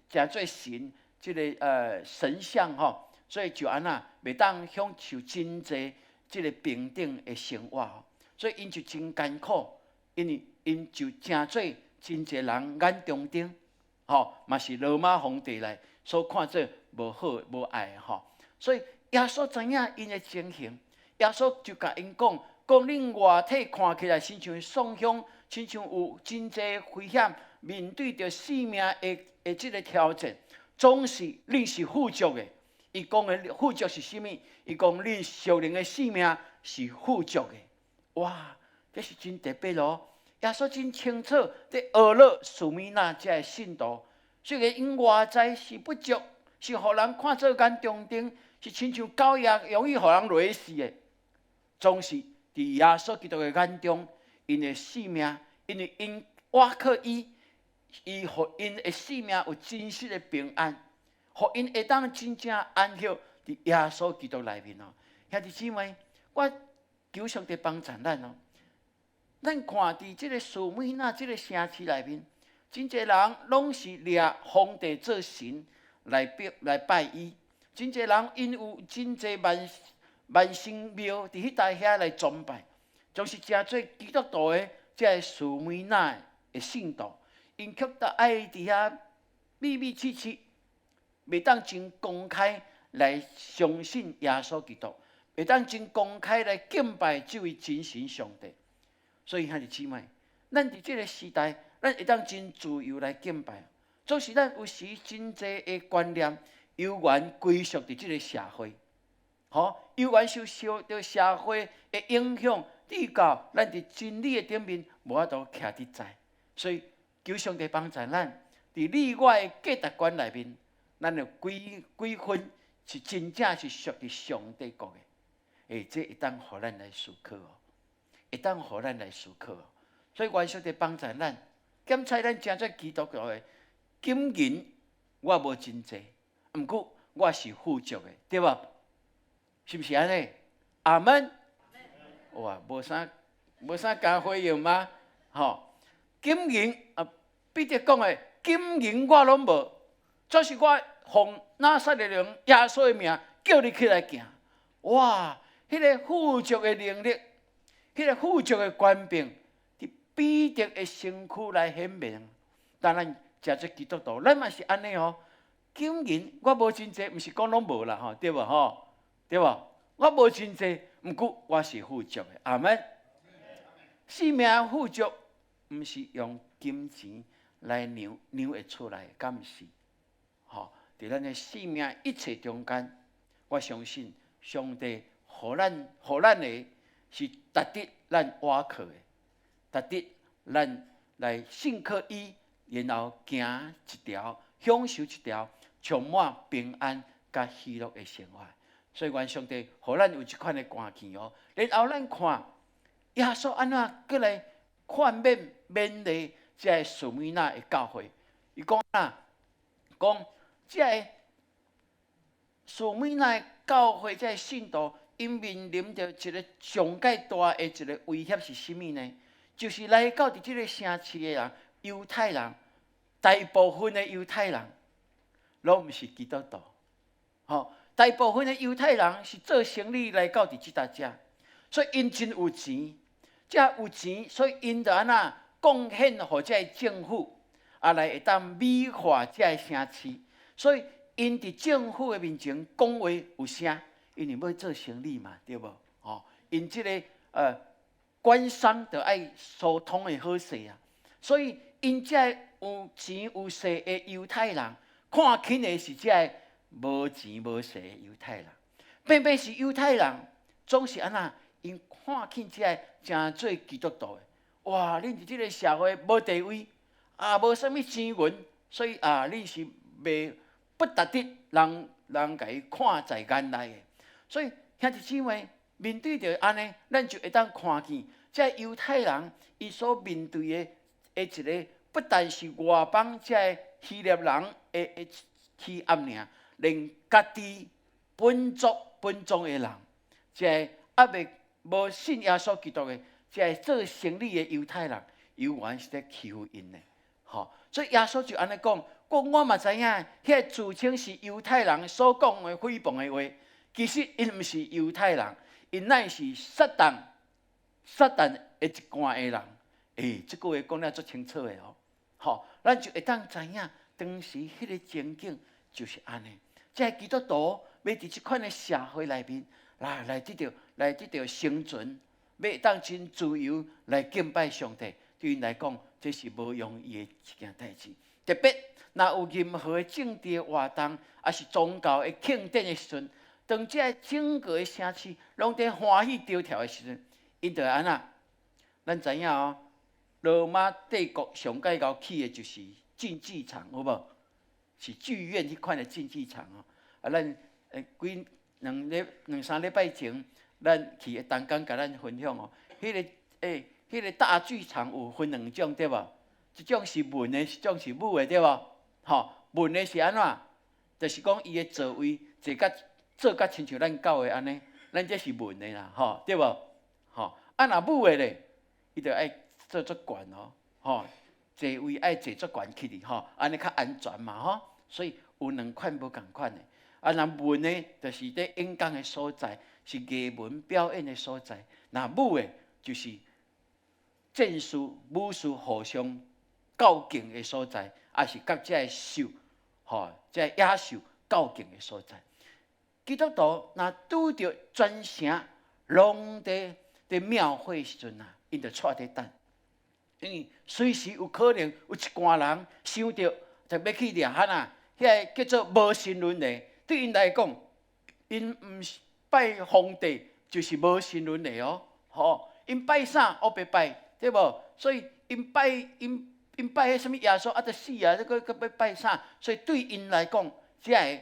成做神，這个神像吼，所以就按怎袂當享受真濟這个平等的生活吼，所以𪜶就真艱苦，因為𪜶就成做真濟人眼中釘，吼，嘛是羅馬皇帝來所看做無好無愛的吼，所以耶穌知影𪜶的情形，耶穌就共𪜶講，講恁外體看起來親像喪鄉，親像有真濟危險，面對著性命的這个挑戰，總是恁是富足的。伊講的富足是啥物？伊講恁屬靈的性命是富足的。哇，這是真特別咯！耶穌真清楚，佇呵咾士每拿這个信徒，雖然𪜶外在是不足，是予人看做眼中釘，是親像狗仔容易予人掠死的，總是佇耶穌基督的眼中，𪜶的性命，因為𪜶倚靠伊，伊予𪜶的性命有真實的平安，予𪜶會當真正安息佇耶穌基督內面哦。兄弟姊妹，我求上帝幫助咱哦。咱看佇這个士每拿這个城市內面，真濟人攏是掠皇帝做神來拜來拜伊，真濟人𪜶有真濟萬神廟佇彼搭遐來崇拜，總是誠濟基督徒的這个士每拿的信徒，𪜶卻都愛佇遐秘密契契，袂當真公開來相信耶穌基督，袂當真公開來敬拜這位真神上帝。所以兄弟姊妹，咱佇這个時代，咱會當真自由來敬拜。總是咱有時真濟的觀念，猶原歸屬佇這个社會，吼，猶原受著社會的影響，直到咱佇真理的頂面無法度徛佇在。所以求上帝幫助咱，佇你我的價值觀內面，咱有幾幾分是真正是屬佇上帝國的？欸，這會當予咱來思考哦，會當予咱來思考。所以願上帝幫助咱，檢查咱成做基督徒的金銀，我無真濟，毋過我是富足的，對無？是毋是按呢？阿們。哇，無啥敢回應嗎？吼，金銀啊，彼得講的金銀我攏無，總是我奉拿撒勒人耶穌的名叫你起來行。哇，彼个富足的能力，彼个富足的權柄，佇彼得的身軀來顯明。當咱成做基督徒，咱嘛是按呢哦。金銀我無真濟，毋是講攏無啦吼，對無吼？對無？我無真濟，毋過我是富足的。阿們。生命富足，毋是用金錢來量量會出來，敢毋是？吼，佇咱的生命一切中間，我相信上帝予咱的是值得咱倚靠的，值得咱來信靠伊，然後行一條，享受一條充滿平安佮喜樂的生活。所以願上帝予咱有這款的關係哦。然後咱看耶穌按怎閣來勸勉勉勵這个士每拿的教會。伊講啊，講這个士每拿的教會這个信徒，𪜶面臨著一个上蓋大的一个威脅是啥物呢？就是來到佇這个城市的人，猶太人，大部分的猶太人，攏毋是基督徒，吼，大部分的猶太人是做生意來到佇這搭遮，所以𪜶真有錢，遮有錢，所以𪜶就按怎貢獻予這个政府，啊來會當美化這个城市，所以𪜶佇政府的面前講話有聲，因為欲做生意嘛，對無？吼，𪜶這个官商就愛疏通的好勢啊，所以𪜶這个有錢有勢的猶太人，看輕的是這个無錢無勢的猶太人，偏偏是猶太人總是按怎？𪜶看輕這个成做基督徒的，哇！恁佇這个社會無地位，啊，無啥物錢銀，所以啊，恁是袂不值得人人共伊看在眼內的。所以兄弟姊妹面對著按呢，咱就會當看見，這猶太人伊所面對的的一个，不但是外邦這个希臘人的欺壓爾，連家己本族本宗的人，這个猶未無信耶穌基督的，這个做生意的猶太人，猶原是咧欺負𪜶的，吼。所以耶穌就按呢講，講我嘛知影，彼個自稱是猶太人所講的誹謗的話，其實𪜶毋是猶太人，𪜶乃是撒旦撒旦的一貫的人。欸，這句話講了足清楚的哦，吼，咱就會當知影當時彼个情景就是按呢。這个基督徒欲佇這款的社會內面來得著生存，欲當真自由來敬拜上帝，對𪜶來講，這是無容易的一件代誌。特別若有任何的政治活動，抑是宗教的慶典的時陣，當這个整個的城市攏佇歡喜著跳的時陣，𪜶就會按怎？咱知影哦，羅馬帝國上蓋𠢕起的就是競技場，有無？是劇院彼款的競技場哦。啊，咱幾兩禮兩三禮拜前，咱去東港共咱分享哦，彼個大劇場有分兩種對無？一種是文的，一種是武的對無？吼，文的是按怎？就是講伊的座位坐甲做甲親像咱教會按呢，咱這是文的啦，吼，對無？吼，啊若武的咧，伊就愛做足懸哦，吼，座位愛坐足懸起去吼，按呢較安全嘛吼。所以有兩款無仝款的。啊，若文的，就是佇演講的所在，是藝文表演的所在；若武的，就是戰士、武士互相較勁的所在，抑是佮這个獸，吼，這个野獸較勁的所在。基督徒若拄著全城攏佇廟會時陣啊，𪜶就掣佇等，因為隨時有可能有一寡人想著就欲去掠彼啊，彼个叫做無神論的。對𪜶來講，𪜶毋是拜皇帝，就是無神論的哦，吼！𪜶拜啥？烏白拜，對無？所以𪜶拜𪜶𪜶拜彼啥物耶穌啊，著死啊！閣閣欲拜啥？所以對𪜶來講，這个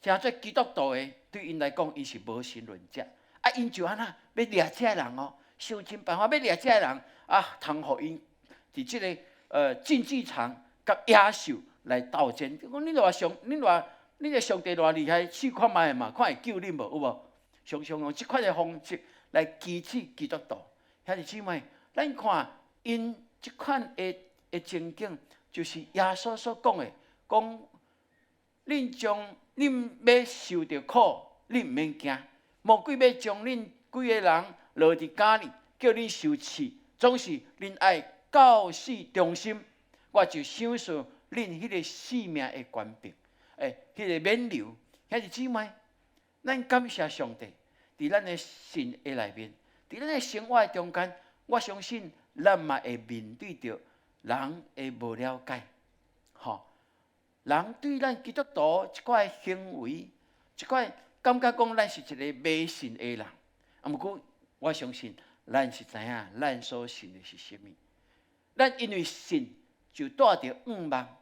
成做基督徒的，對𪜶來講，𪜶是無神論者。啊，𪜶就按怎欲掠這个人哦，想盡辦法欲掠這个人啊，通予𪜶佇這个競技場佮野獸來鬥戰。講你偌上，你偌。你的上帝偌厲害，試看覓嘛，看會救恁無？有無？常常用這款的方式來激起基督徒。兄弟姊妹，咱看𪜶這款的情景，就是耶穌所講的，講恁將恁欲受著苦，恁毋免驚。魔鬼欲將恁規个人落佇監裡，叫恁受試，總是恁愛到死忠心，我就賞賜恁彼个性命的權柄。欸，彼个免留，兄弟姊妹，咱感謝上帝，佇咱的信的內面，佇咱的生活的中間，我相信咱嘛會面對著人的無了解，吼，人對咱基督徒這款行為，這款感覺講咱是一个迷信的人，啊，毋過我相信咱是知影咱所信的是啥物。咱因為信就帶著向望，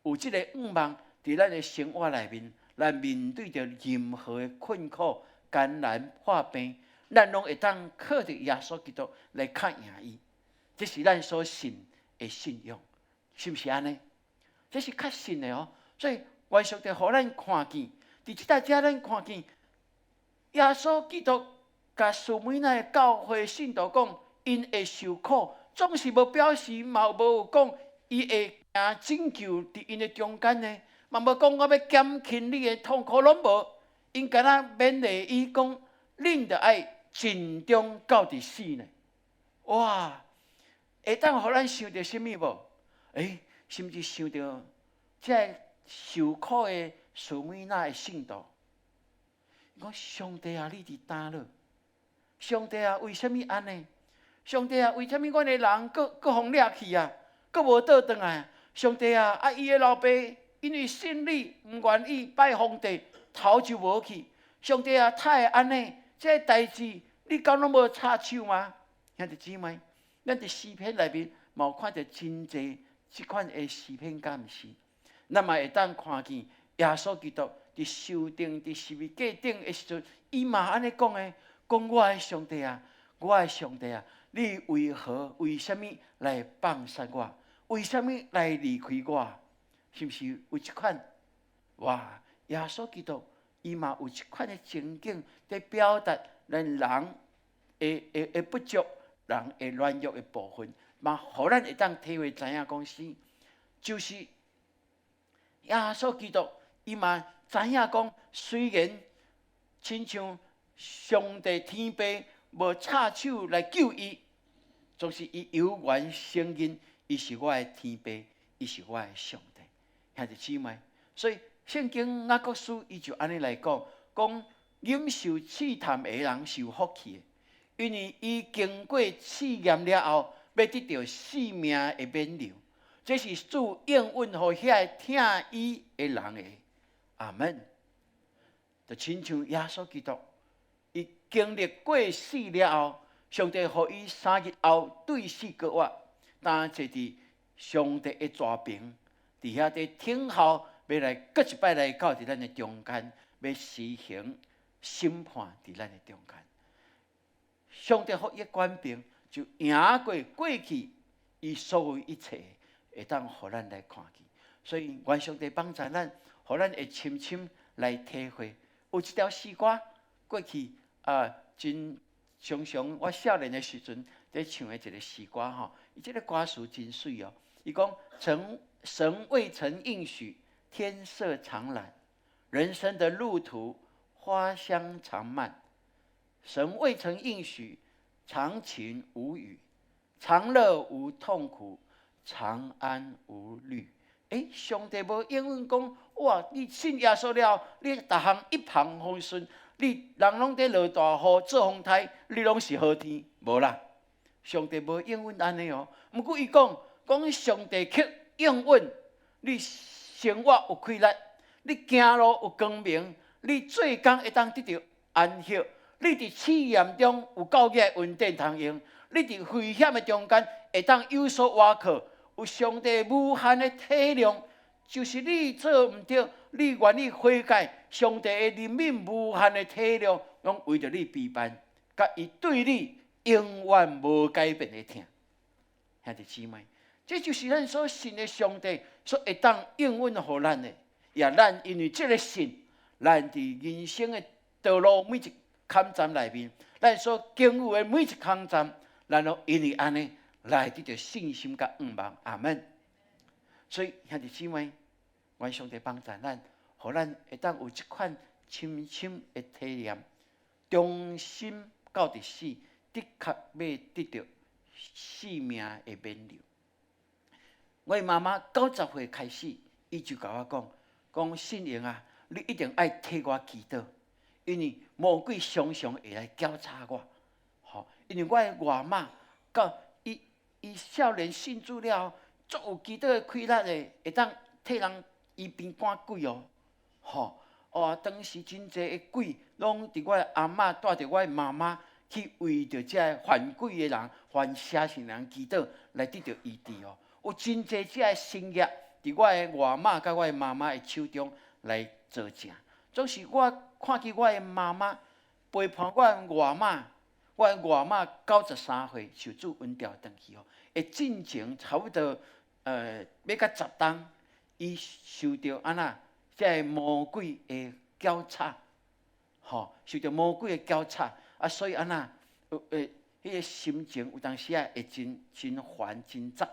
有這个向望佇咱的生活內面，咱面對著任何的困苦、艱難、破病，咱攏會當靠著耶穌基督來較贏伊。這是咱所信的信仰，是毋是按呢？這是確信的哦。所以，願上帝予咱看見，佇這搭遮咱看見耶穌基督共士每拿的教會信徒講，𪜶會受苦，總是無表示嘛無有講伊會行拯救佇𪜶的中間呢，嘛無講我欲減輕你的痛苦，攏無。𪜶敢若勉勵伊講，恁著愛盡忠到佇死呢。哇！會當予咱想著啥物無？欸，甚至想著這个受苦的士每拿的信徒，伊講上帝啊，你佇佗落？上帝啊，為啥物按呢？上帝啊，為啥物阮的人閣閣予掠去啊？閣無倒轉來？上帝啊，啊伊的老爸因為信你，毋願意拜皇帝，頭就無去。上帝啊，哪會按呢？這个代誌你敢攏無插手嗎？兄弟姊妹，咱佇詩篇內面嘛有看著真濟這款的詩篇，敢毋是？咱嘛會當看見耶穌基督佇受釘佇十字架頂的時陣，伊嘛按呢講的，講我的上帝啊，我的上帝啊，你為何為啥物來放殺我？為啥物來離開我？是毋是有這款？哇！耶穌基督伊嘛有這款的情景，佇表達咱人的不足，人的軟弱的部分，嘛予咱會當體會知影講是，就是耶穌基督伊嘛知影講，雖然親像上帝天父無插手來救伊，總是伊猶原承認伊是我的天父，伊是我的上帝。兄弟姊妹，所以聖經雅各書伊就按呢來講，講忍受試探的人是有福氣的，因為伊經過試驗了後，欲得著性命的勉勵。這是主應允予遐個疼伊的人的。阿門。就親像耶穌基督，伊經歷過死了後，上帝予伊3日後對死復活，當坐佇上帝的左爿，佇遐佇等候，欲來閣一擺來到佇咱的中間，欲施行審判佇咱的中間。上帝予伊的權柄，就贏過過去伊所有一切，會當予咱來看見。所以願上帝幫助咱，予咱會深深來體會。有一條詩歌，過去啊，真常常我少年的時陣佇唱的一個詩歌吼，伊這个歌詞真媠哦。伊講：神未曾應許天色常藍，人生的路途花香常漫。神未曾應許常晴無雨，常樂無痛苦，常安無慮。欸，上帝無應允講，哇！你信耶穌了，你逐項一帆風順，你人攏佇落大雨、做風颱，你攏是好天，無啦。上帝無應允按呢哦。毋過伊講，講上帝卻應允你生活有氣力，你行路有光明，你做工會當得著安息，你佇試驗中有夠額的恩典通用，你佇危險的中間會當有所倚靠。有上帝無限的體諒，就是你做毋對，你願意悔改，上帝的憐憫無限的體諒，攏為著你備辦，佮伊對你永遠無改變的疼。兄弟姊妹，這就是咱所信的上帝所會當應允予咱的，也咱因為這个信，咱佇人生的道路每一坎站內面，咱所經有的每一坎站，咱攏因為按呢來得著信心佮向望，阿門。所以兄弟姊妹，願上帝幫助咱，予咱會當有這款深深的體驗，忠心到佇死，的確欲得著性命的勉勵。我媽媽90歲開始，伊就共我講：講信榮啊，你一定愛替我祈禱，因為魔鬼常常會來攪吵我。吼，因為我的外媽到伊伊少年信主了後，足有祈禱的氣力的，會當替人醫病趕鬼哦。吼，哦，當時真濟的鬼攏佇我的阿嬤帶著我的媽媽去為著這个犯鬼的人、犯邪神的人祈禱，來得著醫治哦。有真濟這个神跡，佇我的外媽佮我的媽媽的手中來做成。總是我看見我的媽媽陪伴我的外媽，我的外媽93歲受主恩召轉去哦。會進前差不多欲到10冬，伊受著按怎這个魔鬼的攪吵，吼，受著魔鬼的攪吵，啊，所以按怎，彼个心情有當時仔會真真煩真雜，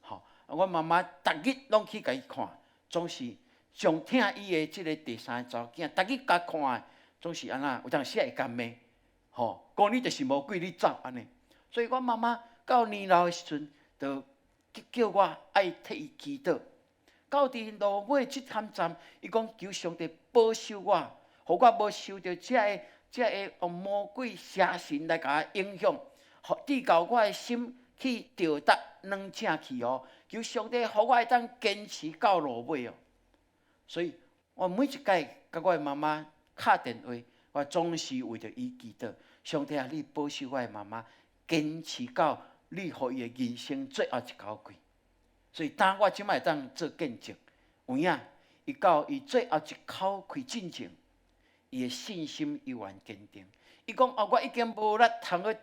吼。我媽媽逐日攏去共伊看，總是上疼伊的這个第三个查某囝，逐日共看的，總是按怎，有當時仔會共罵，吼，講你就是魔鬼，你走按呢。所以我媽媽到年老的時陣，就叫我愛替伊祈禱。到佇落尾這坎站，伊講求上帝保守我，予我無受著這个這个魔鬼邪神來共我影響，予致到我的心去著達軟正去哦。求上帝予我會當堅持到落尾哦。所以我每一擺佮我的媽媽敲電話，我總是為著伊祈禱。上帝啊，你保守我的媽媽，堅持到你予伊的人生最後一口氣。所以當我這擺會當做見證，有影伊到伊最後一口氣進前，伊的信心猶原堅定。伊講哦，我已經無力通去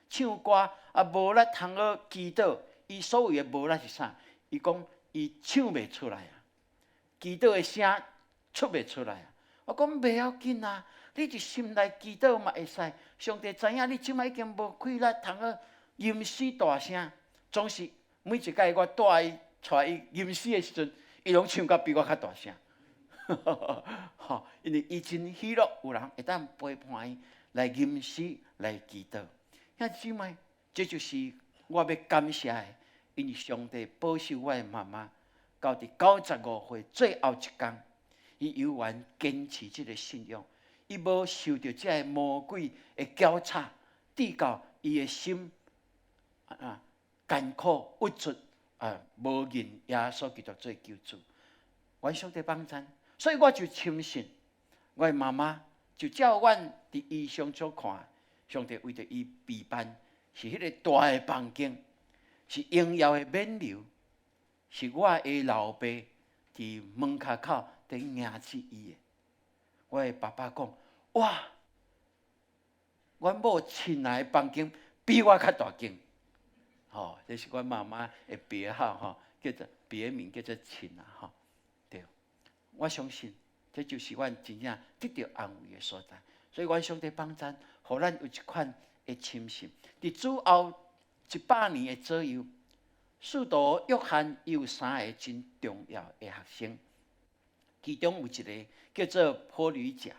唱歌，啊，無力通去祈禱。伊所謂的無力是啥？伊講伊唱袂出來啊，祈禱的聲出袂出來啊。我講袂要緊啊，你佇心內祈禱嘛會使。上帝知影你這擺已經無氣力通去吟詩大聲，總是每一擺我帶伊帶伊吟詩的時陣，伊攏唱甲比我較大聲。吼，因為伊真喜樂，有人會當陪伴伊來吟詩來祈禱。兄弟姊妹，這就是我欲感謝的，因為上帝保守我的媽媽，到佇95歲最後一工，伊猶原堅持這个信仰，伊無受著這个魔鬼的攪吵，致到伊的心啊艱苦鬱卒啊，無認耶穌基督做救主。願上帝幫贊，所以我就深信，我的媽媽就照阮佇異象所看，上帝為著伊備辦是彼个大的房間，是榮耀的冕旒，是我的老爸佇門跤口佇迎接伊的。我的爸爸講：哇，阮某親愛的房間比我較大間。吼，這是阮媽媽的別號吼，叫做別名叫做親啊吼。對，我相信這就是阮真正得著安慰的所在。所以，願上帝幫贊，予咱有這款的深信。佇主後100年的左右，使徒約翰伊有三个真重要的學生，其中有一个叫做坡呂甲。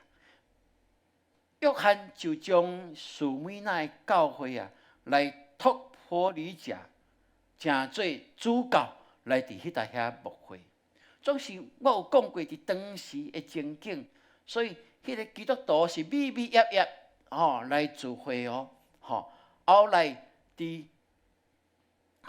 約翰就將士每拿的教會啊，來託坡呂甲，成做主教來佇彼搭遐牧會。總是我有講過，佇當時的情景，所以彼个基督徒是密密壓壓吼來聚會哦，吼。後來佇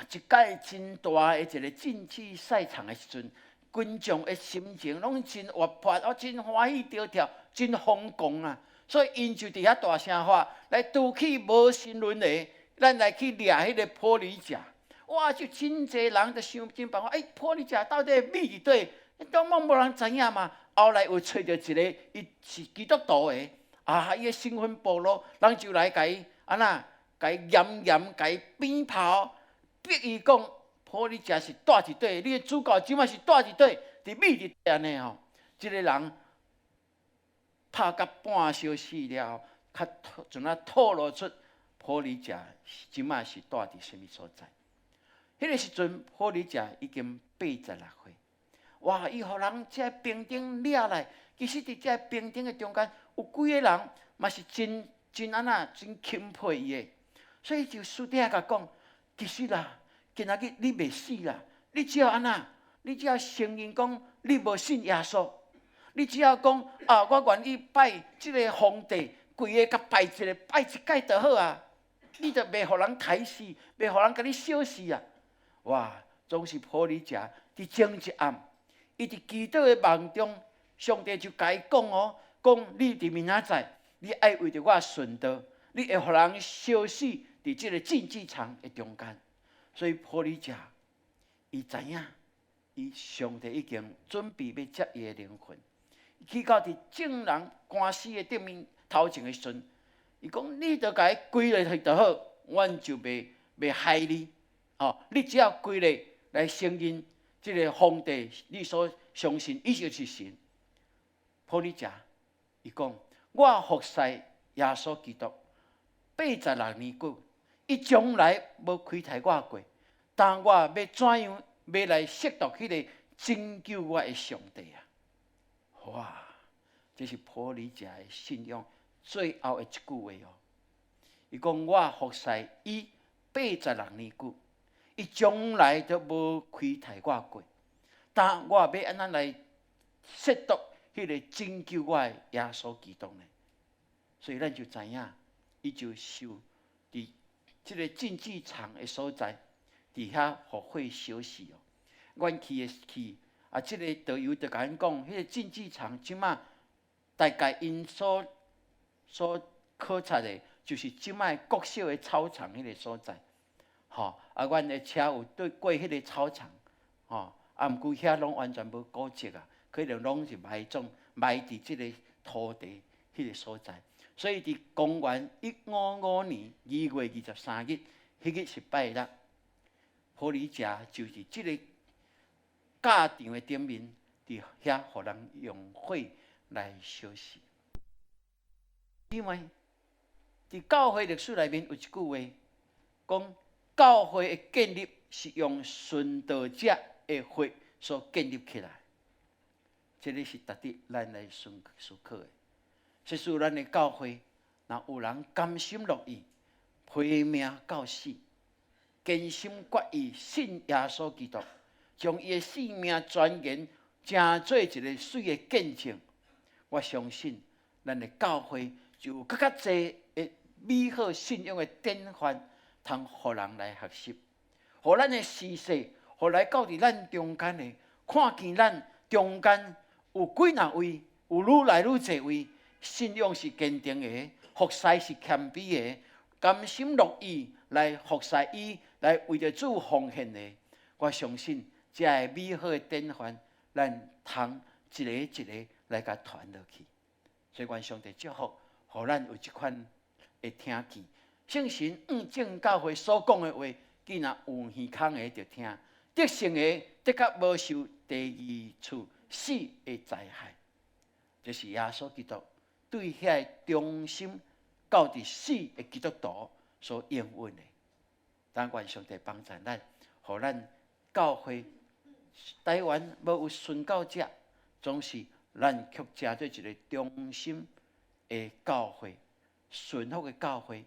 一擺真大的一个進去賽場的時陣，群眾的心情攏真活潑，哦，真歡喜著跳，真瘋狂啊！所以𪜶就佇遐大聲喊，來除去無神論的，咱來去掠彼个坡呂甲。哇！就真濟人就想盡辦法，欸，坡呂甲到底秘佇佗？都攏無人知影嘛。後來有揣著一个，伊是基督徒的，啊，伊的身份暴露，人就來共伊按怎，共伊嚴嚴共伊鞭炮，逼伊講坡呂甲是蹛佇佗，你的主教這擺是蹛佇佗，佇秘佇佗按呢吼。這个人拍甲半小時了，較陣仔透露出坡呂甲這擺是蹛佇啥物所在。彼个時陣，坡呂甲已經86歲。哇！伊予人這平頂掠來，其實佇這平頂的中間，有幾个人嘛是真真按怎真欽佩伊的，所以就私底下共講，其實啦，今仔日你袂死啦，你只要按怎，你只要承認講你無信耶穌，你只要講啊，我願意拜這个皇帝，規个共拜一个，拜一擺就好啊，你就袂予人刣死，袂予人共你燒死啊！哇！總是坡呂甲佇前一暗，伊佇祈禱的夢中，上帝就共伊講哦，講你佇明仔載，你愛為著我的順道你會予人燒死佇這個競技場的中間。所以破利者，伊知影，伊上帝已經準備欲接伊的靈魂，去到佇眾人官司的頂面頭前的時陣，伊講：你著共伊跪落去就好，阮就袂袂害你。吼，你只要跪落來承認這個皇帝，你所相信，伊就是神。破利者，伊講：我服侍耶穌基督86年久，伊從來無虧待我過。但我欲怎樣欲來褻瀆彼個拯救我的上帝啊？哇！這是破利者的信仰最後的一句話哦。伊講：我服侍伊八十六年久，伊從來都無虧待我過。但我欲按怎來褻瀆彼個拯救我的耶穌基督呢？所以咱就知影，伊就受佇這個競技場的所在，佇遐予火燒死哦。阮去的去，啊，這個導遊就共阮講，彼個競技場這馬大概𪜶所考察的，就是這馬國小的操場彼個所在。吼，啊，阮的車有對過彼個操場，吼，啊，毋過遐攏完全無古蹟啊，可能攏是埋葬埋佇這個土地彼個所在。所以佇公元155年2月23日，彼日是拜六，破利者就是這個教場的頂面，佇遐予人用火來燒死。因為佇教會歷史內面有一句話，講教會的建立是用殉道者的血所建立起來。這个是值得咱來思思考的。即使咱的教會，若有人甘心樂意犧命到死，堅心決意信耶穌基督，將伊的性命全然成做一个媠的見證，我相信咱的教會就有閣較濟的美好信仰的典範，通予人來學習，予咱的時勢，予來到佇咱中間的，看見咱中間有幾若位，有愈來愈濟位信仰是堅定的，服侍是謙卑的，甘心樂意來服侍伊，來為著主奉獻的。我相信這个美好的典範，咱通一个一个來共傳落去。所以，願上帝祝福，予咱有這款的聽見。聖神向眾教會所講的話，既若有耳孔的就聽，得勝的的確無受第二次死的災害。這是耶穌基督對遐个忠心到佇死的基督徒所應允的。但願上帝幫助咱，予咱教會台灣無有殉教者，總是咱卻成做一個忠心的教會，順服的教會，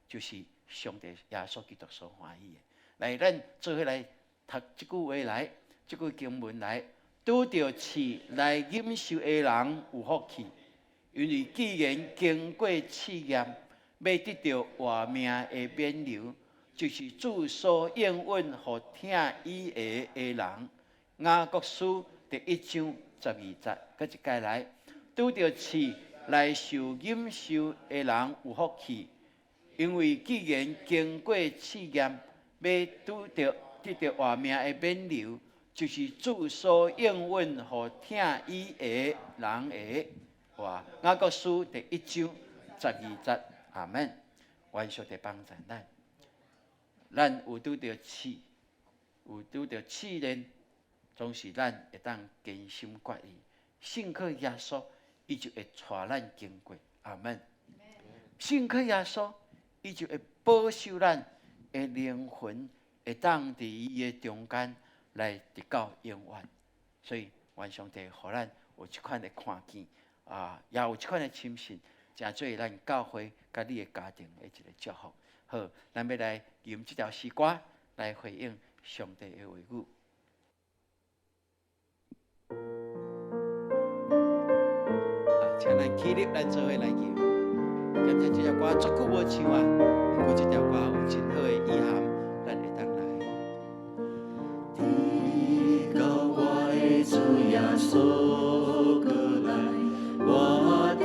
就是上帝耶穌基督所歡喜的。來，咱做伙來讀這句話來，這句經文來，拄著試來忍受的人有福氣，因為既然經過試驗，欲得著活命的勉勵，就是主所應允予疼伊的的人。雅各書第一章十二節，閣一擺來，拄著試來受忍受的人有福氣，因為既然經過試驗，欲拄著得著活命的勉勵，就是主所應允予疼伊的人的話。雅各書第一章十二節，阿門。願上帝幫助咱，咱有拄著試，有拄著試煉，總是咱會當堅心決意，信靠耶穌，伊就會帶咱經過。阿門。信靠耶穌，伊就會保守咱的靈魂，會當佇伊的中間來得到永遠。所以，願上帝予咱有這款的看見，啊，也有這款的深信，成做咱教會佮你的家庭的一个祝福。好，咱欲來吟這條詩歌來回應上帝的話語。啊，請咱起立，咱做伙來吟。感謝這條歌足久無唱啊，不過這條歌有真好的意涵，咱會當來。直到我的主耶穌閣來，我的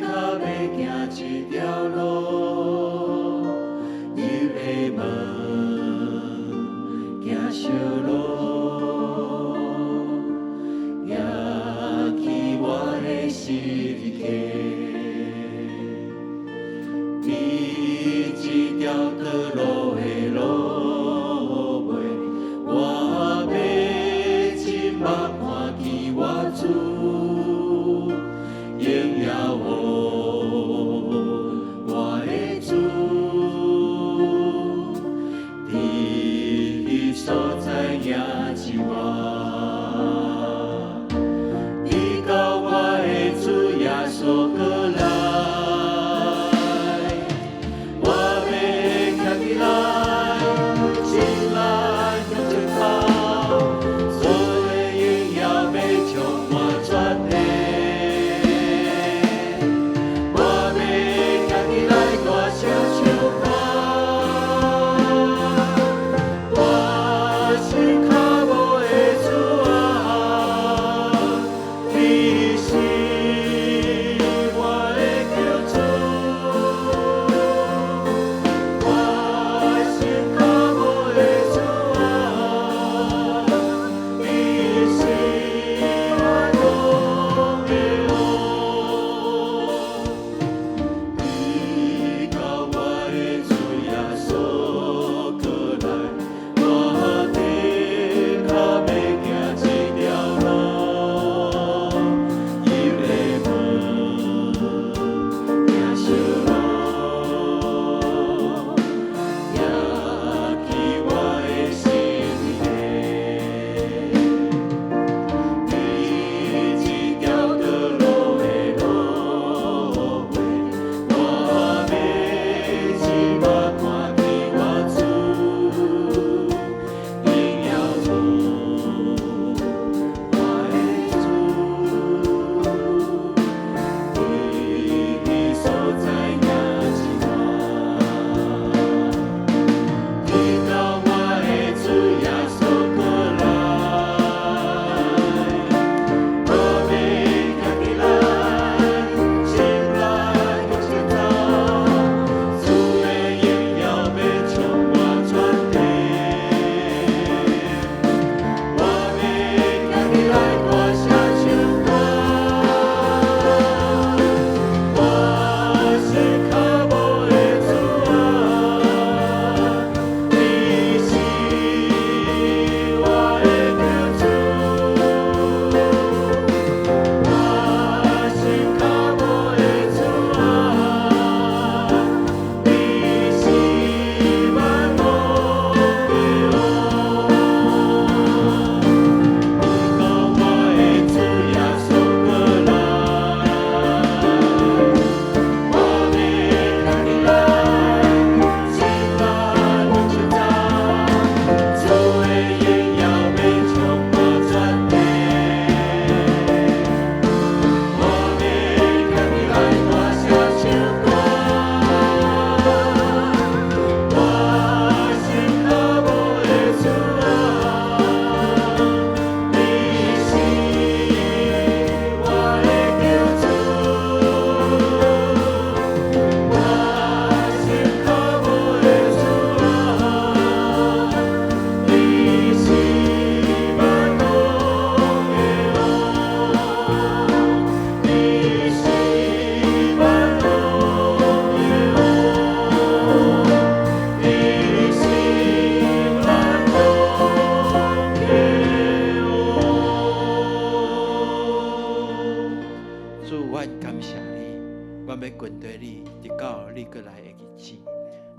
確欲行這條路。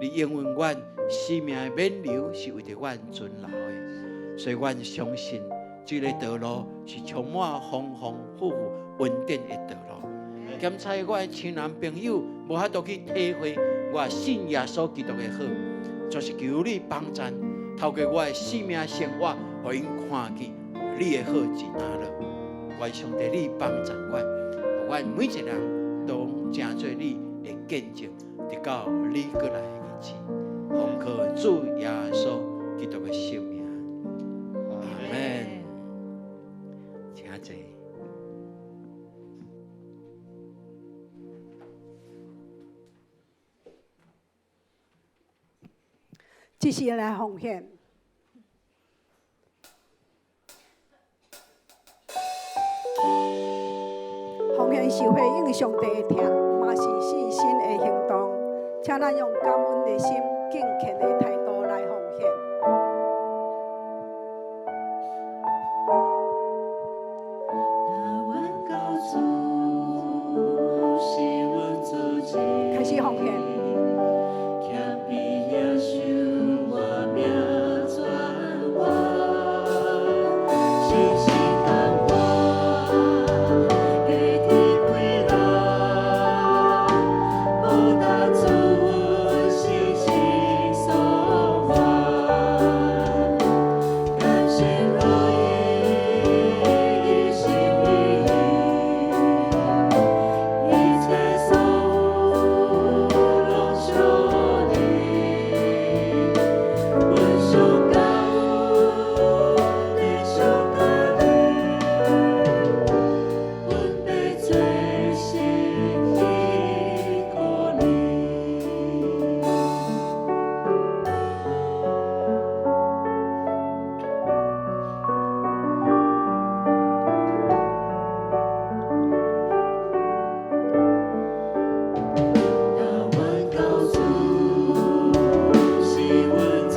你應允阮生命的挽留是為著阮存留的，所以阮相信這个道路是充滿豐豐富富恩典的道路。檢查我的親人朋友無法度去體會我信耶穌基督的好，就是求你幫贊，透過我的生命生活，予𪜶看見你的好佇哪裏。願上帝你幫贊阮，予阮每一個人都成做你的見證，直到你閣來的日子。奉靠主耶穌基督的聖名，阿門。請坐。這是來奉獻。奉獻是回應上帝的疼，嘛是信心的行動。請咱用感恩的心、敬虔的態度來奉獻。開始奉獻。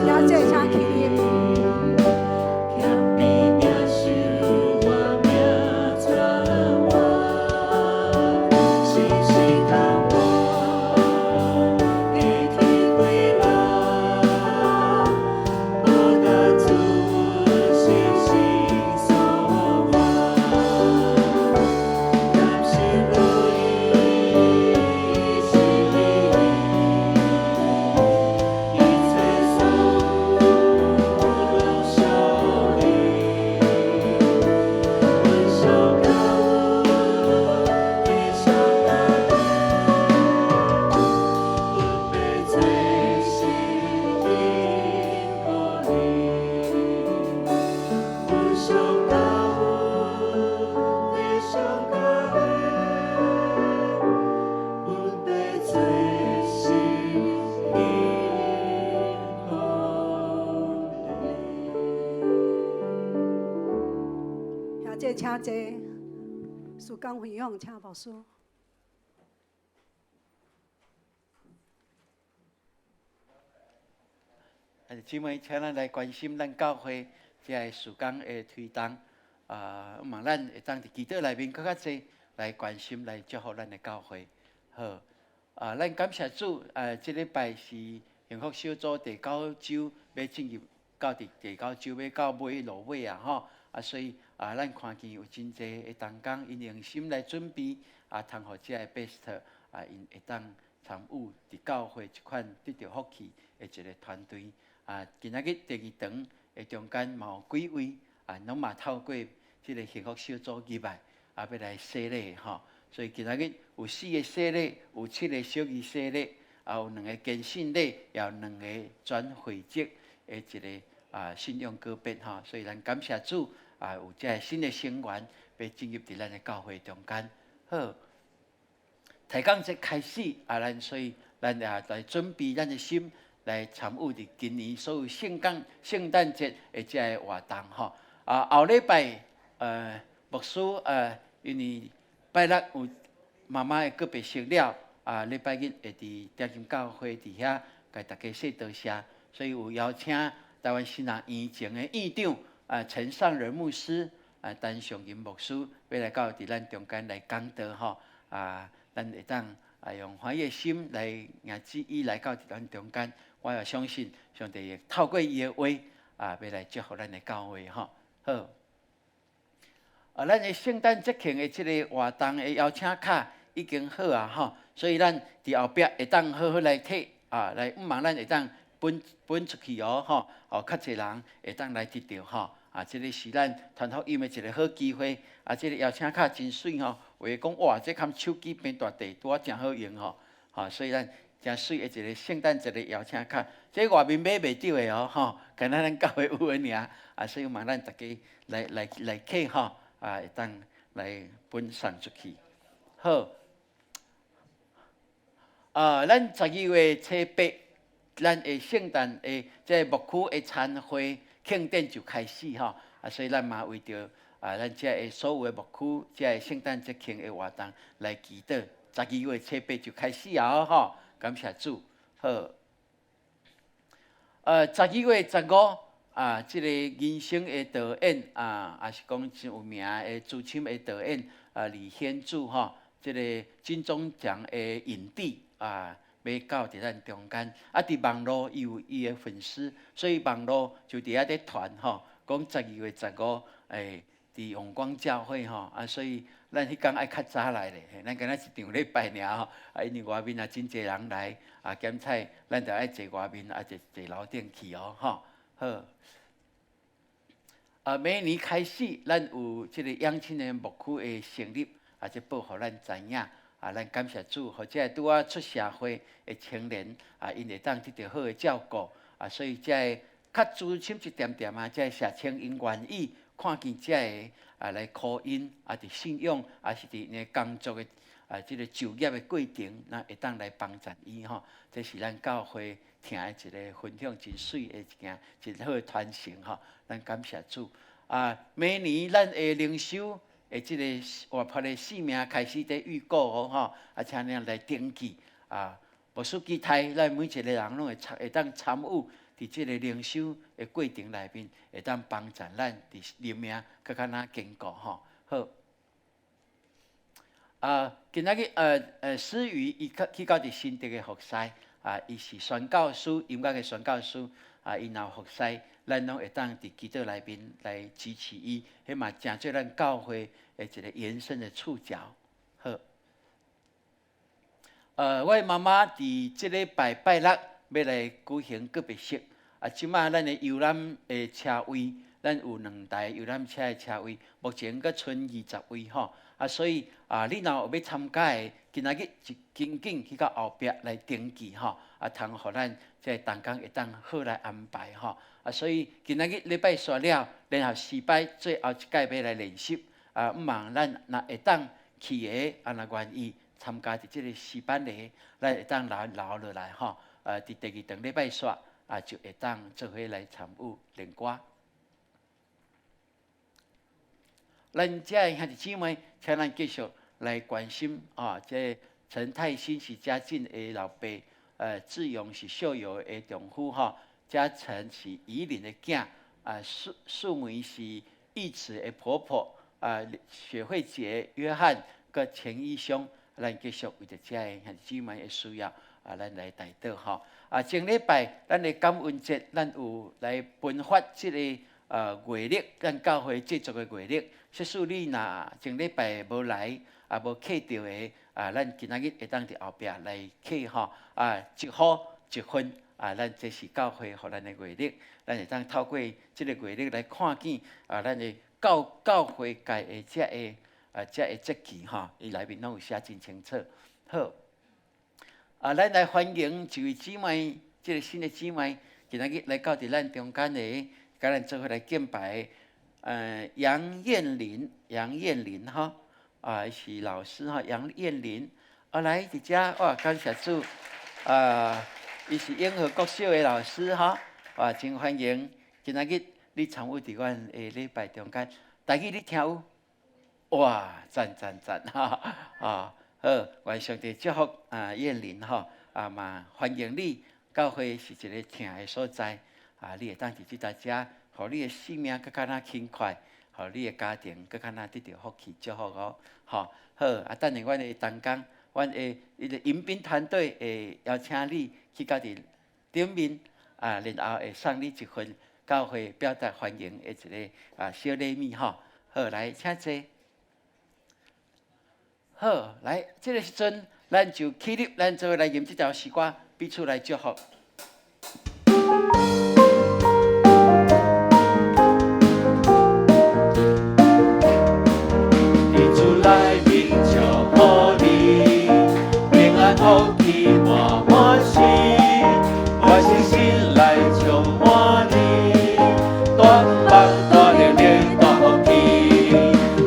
請坐，請起立。兄姐，請坐。事工分享，請牧師。姊妹，請咱來關心咱教會這个事工的推動，啊，望咱會當佇祈禱內面閣較濟來關心、來祝福咱的教會。好，啊，咱感謝主，啊，這禮拜是幸福小組第九週欲進入到佇第九週欲到尾落尾啊，吼，啊，所以啊，咱看見有真濟的同工，𪜶用心來準備，啊，通予這个 best，啊，𪜶會當參與佇教會這款得著福氣的一个團隊。啊，今仔日第二堂的中間嘛有幾位啊，攏嘛透過這个幸福小組入來，啊，欲來洗禮吼。所以今仔日有四个洗禮，有七个小兒洗禮，啊，有兩个堅信禮，也有兩个轉會籍的一个啊信仰告別吼。所以咱感謝主啊，有這个新的成員欲進入佇咱的教會中間。好，提講節開始啊，咱所以咱也來準備咱的心。來參與佇今年所有聖誕聖誕節的這个活動吼。啊，後禮拜牧師因為拜六有媽媽的告別式了，啊，禮拜日會佇點心教會佇遐共大家說多謝，所以有邀請台灣新南院前的院長啊陳尚仁牧師啊陳尚仁牧師欲來到佇咱中間來講道吼。啊，咱會當啊，用歡喜的心來迎接伊來到咱中間。我也相信上帝會透過伊的話啊，欲來祝福咱的教會吼。好，啊，咱的聖誕節慶的這个活動的邀請卡已經好啊吼，所以咱佇後壁會當好好來提啊，來向望咱會當分分出去哦吼，哦，較濟人會當來得著吼。啊，這个是咱傳福音的一个好機會。啊，這个邀請卡真媠吼，有的講哇，這堪手機變大塊，拄仔誠好用吼。吼，所以咱誠媠的一个聖誕節的邀請卡，這外面買袂著的哦吼，干焦咱教會有的爾。啊，所以望咱大家來來來客吼，啊，會當來分送出去。好，啊，咱12月初8，咱的聖誕的這个牧區的餐會慶典就開始吼，啊，所以咱嘛為著啊，咱遮的所有的牧區，遮个聖誕節慶的活動來祈禱。12月初8就開始啊吼，感謝主。好，12月15啊，這个人生的導演啊，也是講真有名的資深的導演啊，李顯柱吼，這个金鐘獎的影帝啊，欲到佇咱中間，啊，佇網路伊有伊的粉絲，所以網路就佇遐咧傳吼，講12月15，欸，佇永光教會吼，啊，所以咱彼工愛較早來咧，咱敢若一場禮拜爾吼，啊，因為外面也真濟人來，啊，檢採咱著愛坐外面，啊，坐坐樓頂去哦，吼，好。啊，明年開始，咱有這个養青年牧區的成立，啊，這報予咱知影。啊，咱感謝主，予這个拄仔出社會的青年，啊，𪜶會當得著好的照顧，啊，所以這个較資深一點點啊，這个社青𪜶願意看見這个啊來 call in，啊，佇信仰，啊是佇𪜶工作的啊這个就業的過程，咱會當來幫助伊吼。這是咱教會疼的一个分享真媠的一件真好的傳承吼。咱感謝主。啊，明年咱的靈修的這个活潑的生命開始佇預告哦吼，啊，請恁來登記啊。牧師期待咱每一个人攏會參會當參與佇這个靈修的過程內面，會當幫助咱佇靈命閣較若堅固吼。好。啊，今仔日思雨伊去去到佇新竹的服侍，啊，伊是宣教師，音樂的宣教師，啊，伊若有服侍，咱攏會當佇祈禱內面來支持伊，彼嘛成做咱教會的一个延伸的觸角。好。我的媽媽佇這禮拜拜六欲來舉行告別式。啊，這馬咱的遊覽的車位，咱有兩台遊覽車的車位，目前閣賰20位吼。啊，所以啊，你若有欲參加的，今仔日就緊緊去到後壁來登記吼，啊，通予咱這個同工會當好來安排吼。啊，所以今仔日禮拜煞了，然後詩班最後一擺欲來練習。啊，向望咱若會當去的，啊，若願意參加佇這个詩班的，咱會當留留落來吼。佇第二頓禮拜煞啊，就會當做伙來參與練歌。咱遮的兄弟姊妹，請咱繼續來關心啊！這陳泰新是嘉進的老爸，志勇是秀友的丈夫吼，嘉誠是怡琳的囝，啊，素素梅是義慈的婆婆，啊，雪慧姐、約翰佮錢醫生，咱繼續為著遮的兄弟姊妹的需要，啊，咱來代禱吼。啊，前禮拜咱的感恩節，咱有來分發這个月曆，咱教會製作的月曆。即使你若前禮拜無來，也無刻著的，啊，咱今仔日會當佇後壁來刻吼，啊，1箍1分，啊，咱這是教會予咱的月曆，咱會當透過這个月曆來看見啊，咱的教教會界的遮个啊，遮个節期吼，伊內面攏有寫真清楚。好，啊，咱來歡迎一位姊妹，這个新的姊妹，今仔日來到佇咱中間的，共咱做伙來敬拜。楊艷玲，楊艷玲哈，啊，是老師哈，楊艷玲，啊，來佇遮，哇，感謝主，啊，伊是永和國小的老師哈，哇，真歡迎，今仔日你參與佇阮的禮拜中間，台語你聽有？哇，讚讚讚，哈，啊，好，願上帝祝福啊，艷玲吼，啊嘛歡迎你，教會是一个疼的所在，啊，你會當佇這搭遮。予你的生命閣較若輕快，予你的家庭閣較若得著福氣祝福哦，吼，好，啊，等下阮的同工阮的伊个迎賓團隊會邀請你去到佇頂面啊，然後會送你一份教會表達歡迎的一个啊小禮物吼。好，來請坐。好，來，這个時陣，咱就起立，咱做伙來吟這條詩歌，彼此來祝福。佇主內面祝福你，平安福氣滿滿心，願聖神來充滿你，大望大能力大福氣，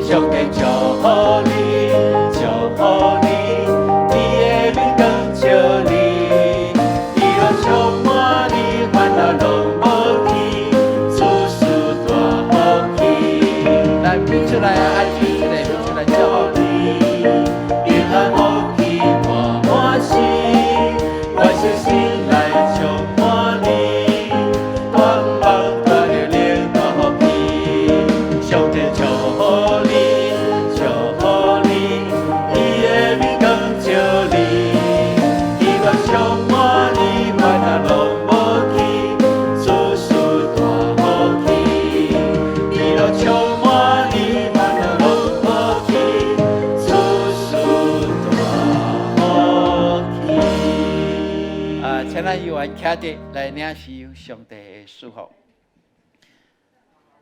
上帝祝福你，祝福你，伊的面光照你，喜樂充滿你，煩惱攏無去，諸事大福氣。來，彼此來按手一下，彼此來祝福。平安福氣滿滿心，願聖神來充滿你，大望大能力大福氣，上帝祝福你，祝福你，伊的面光照你，喜樂充滿你，煩惱攏無去，諸事大福氣，喜樂充滿你，煩惱攏無去，諸事大福氣。啊，請咱猶原徛佇來領受上帝的祝福。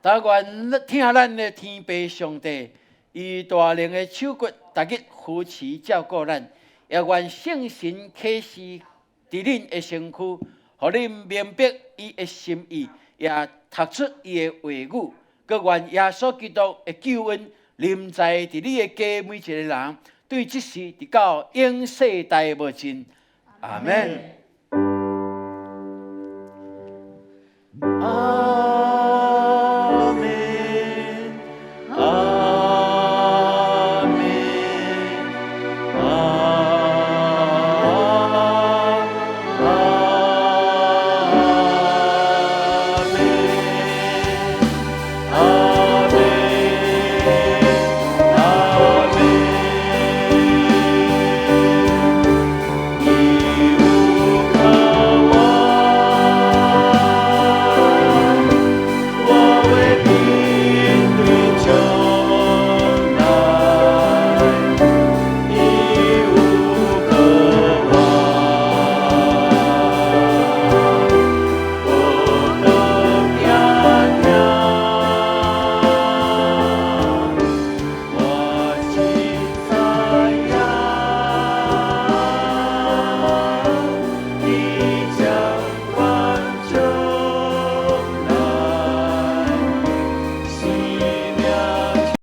但願疼咱的天父上帝，以大能的手骨，逐日扶持照顧咱，也願聖神啟示佇恁的身軀，予恁明白伊的心意，也讀出伊的話語。閣願耶穌基督的救恩臨在佇你的家每一个人，對這時直到永世代無盡。阿門。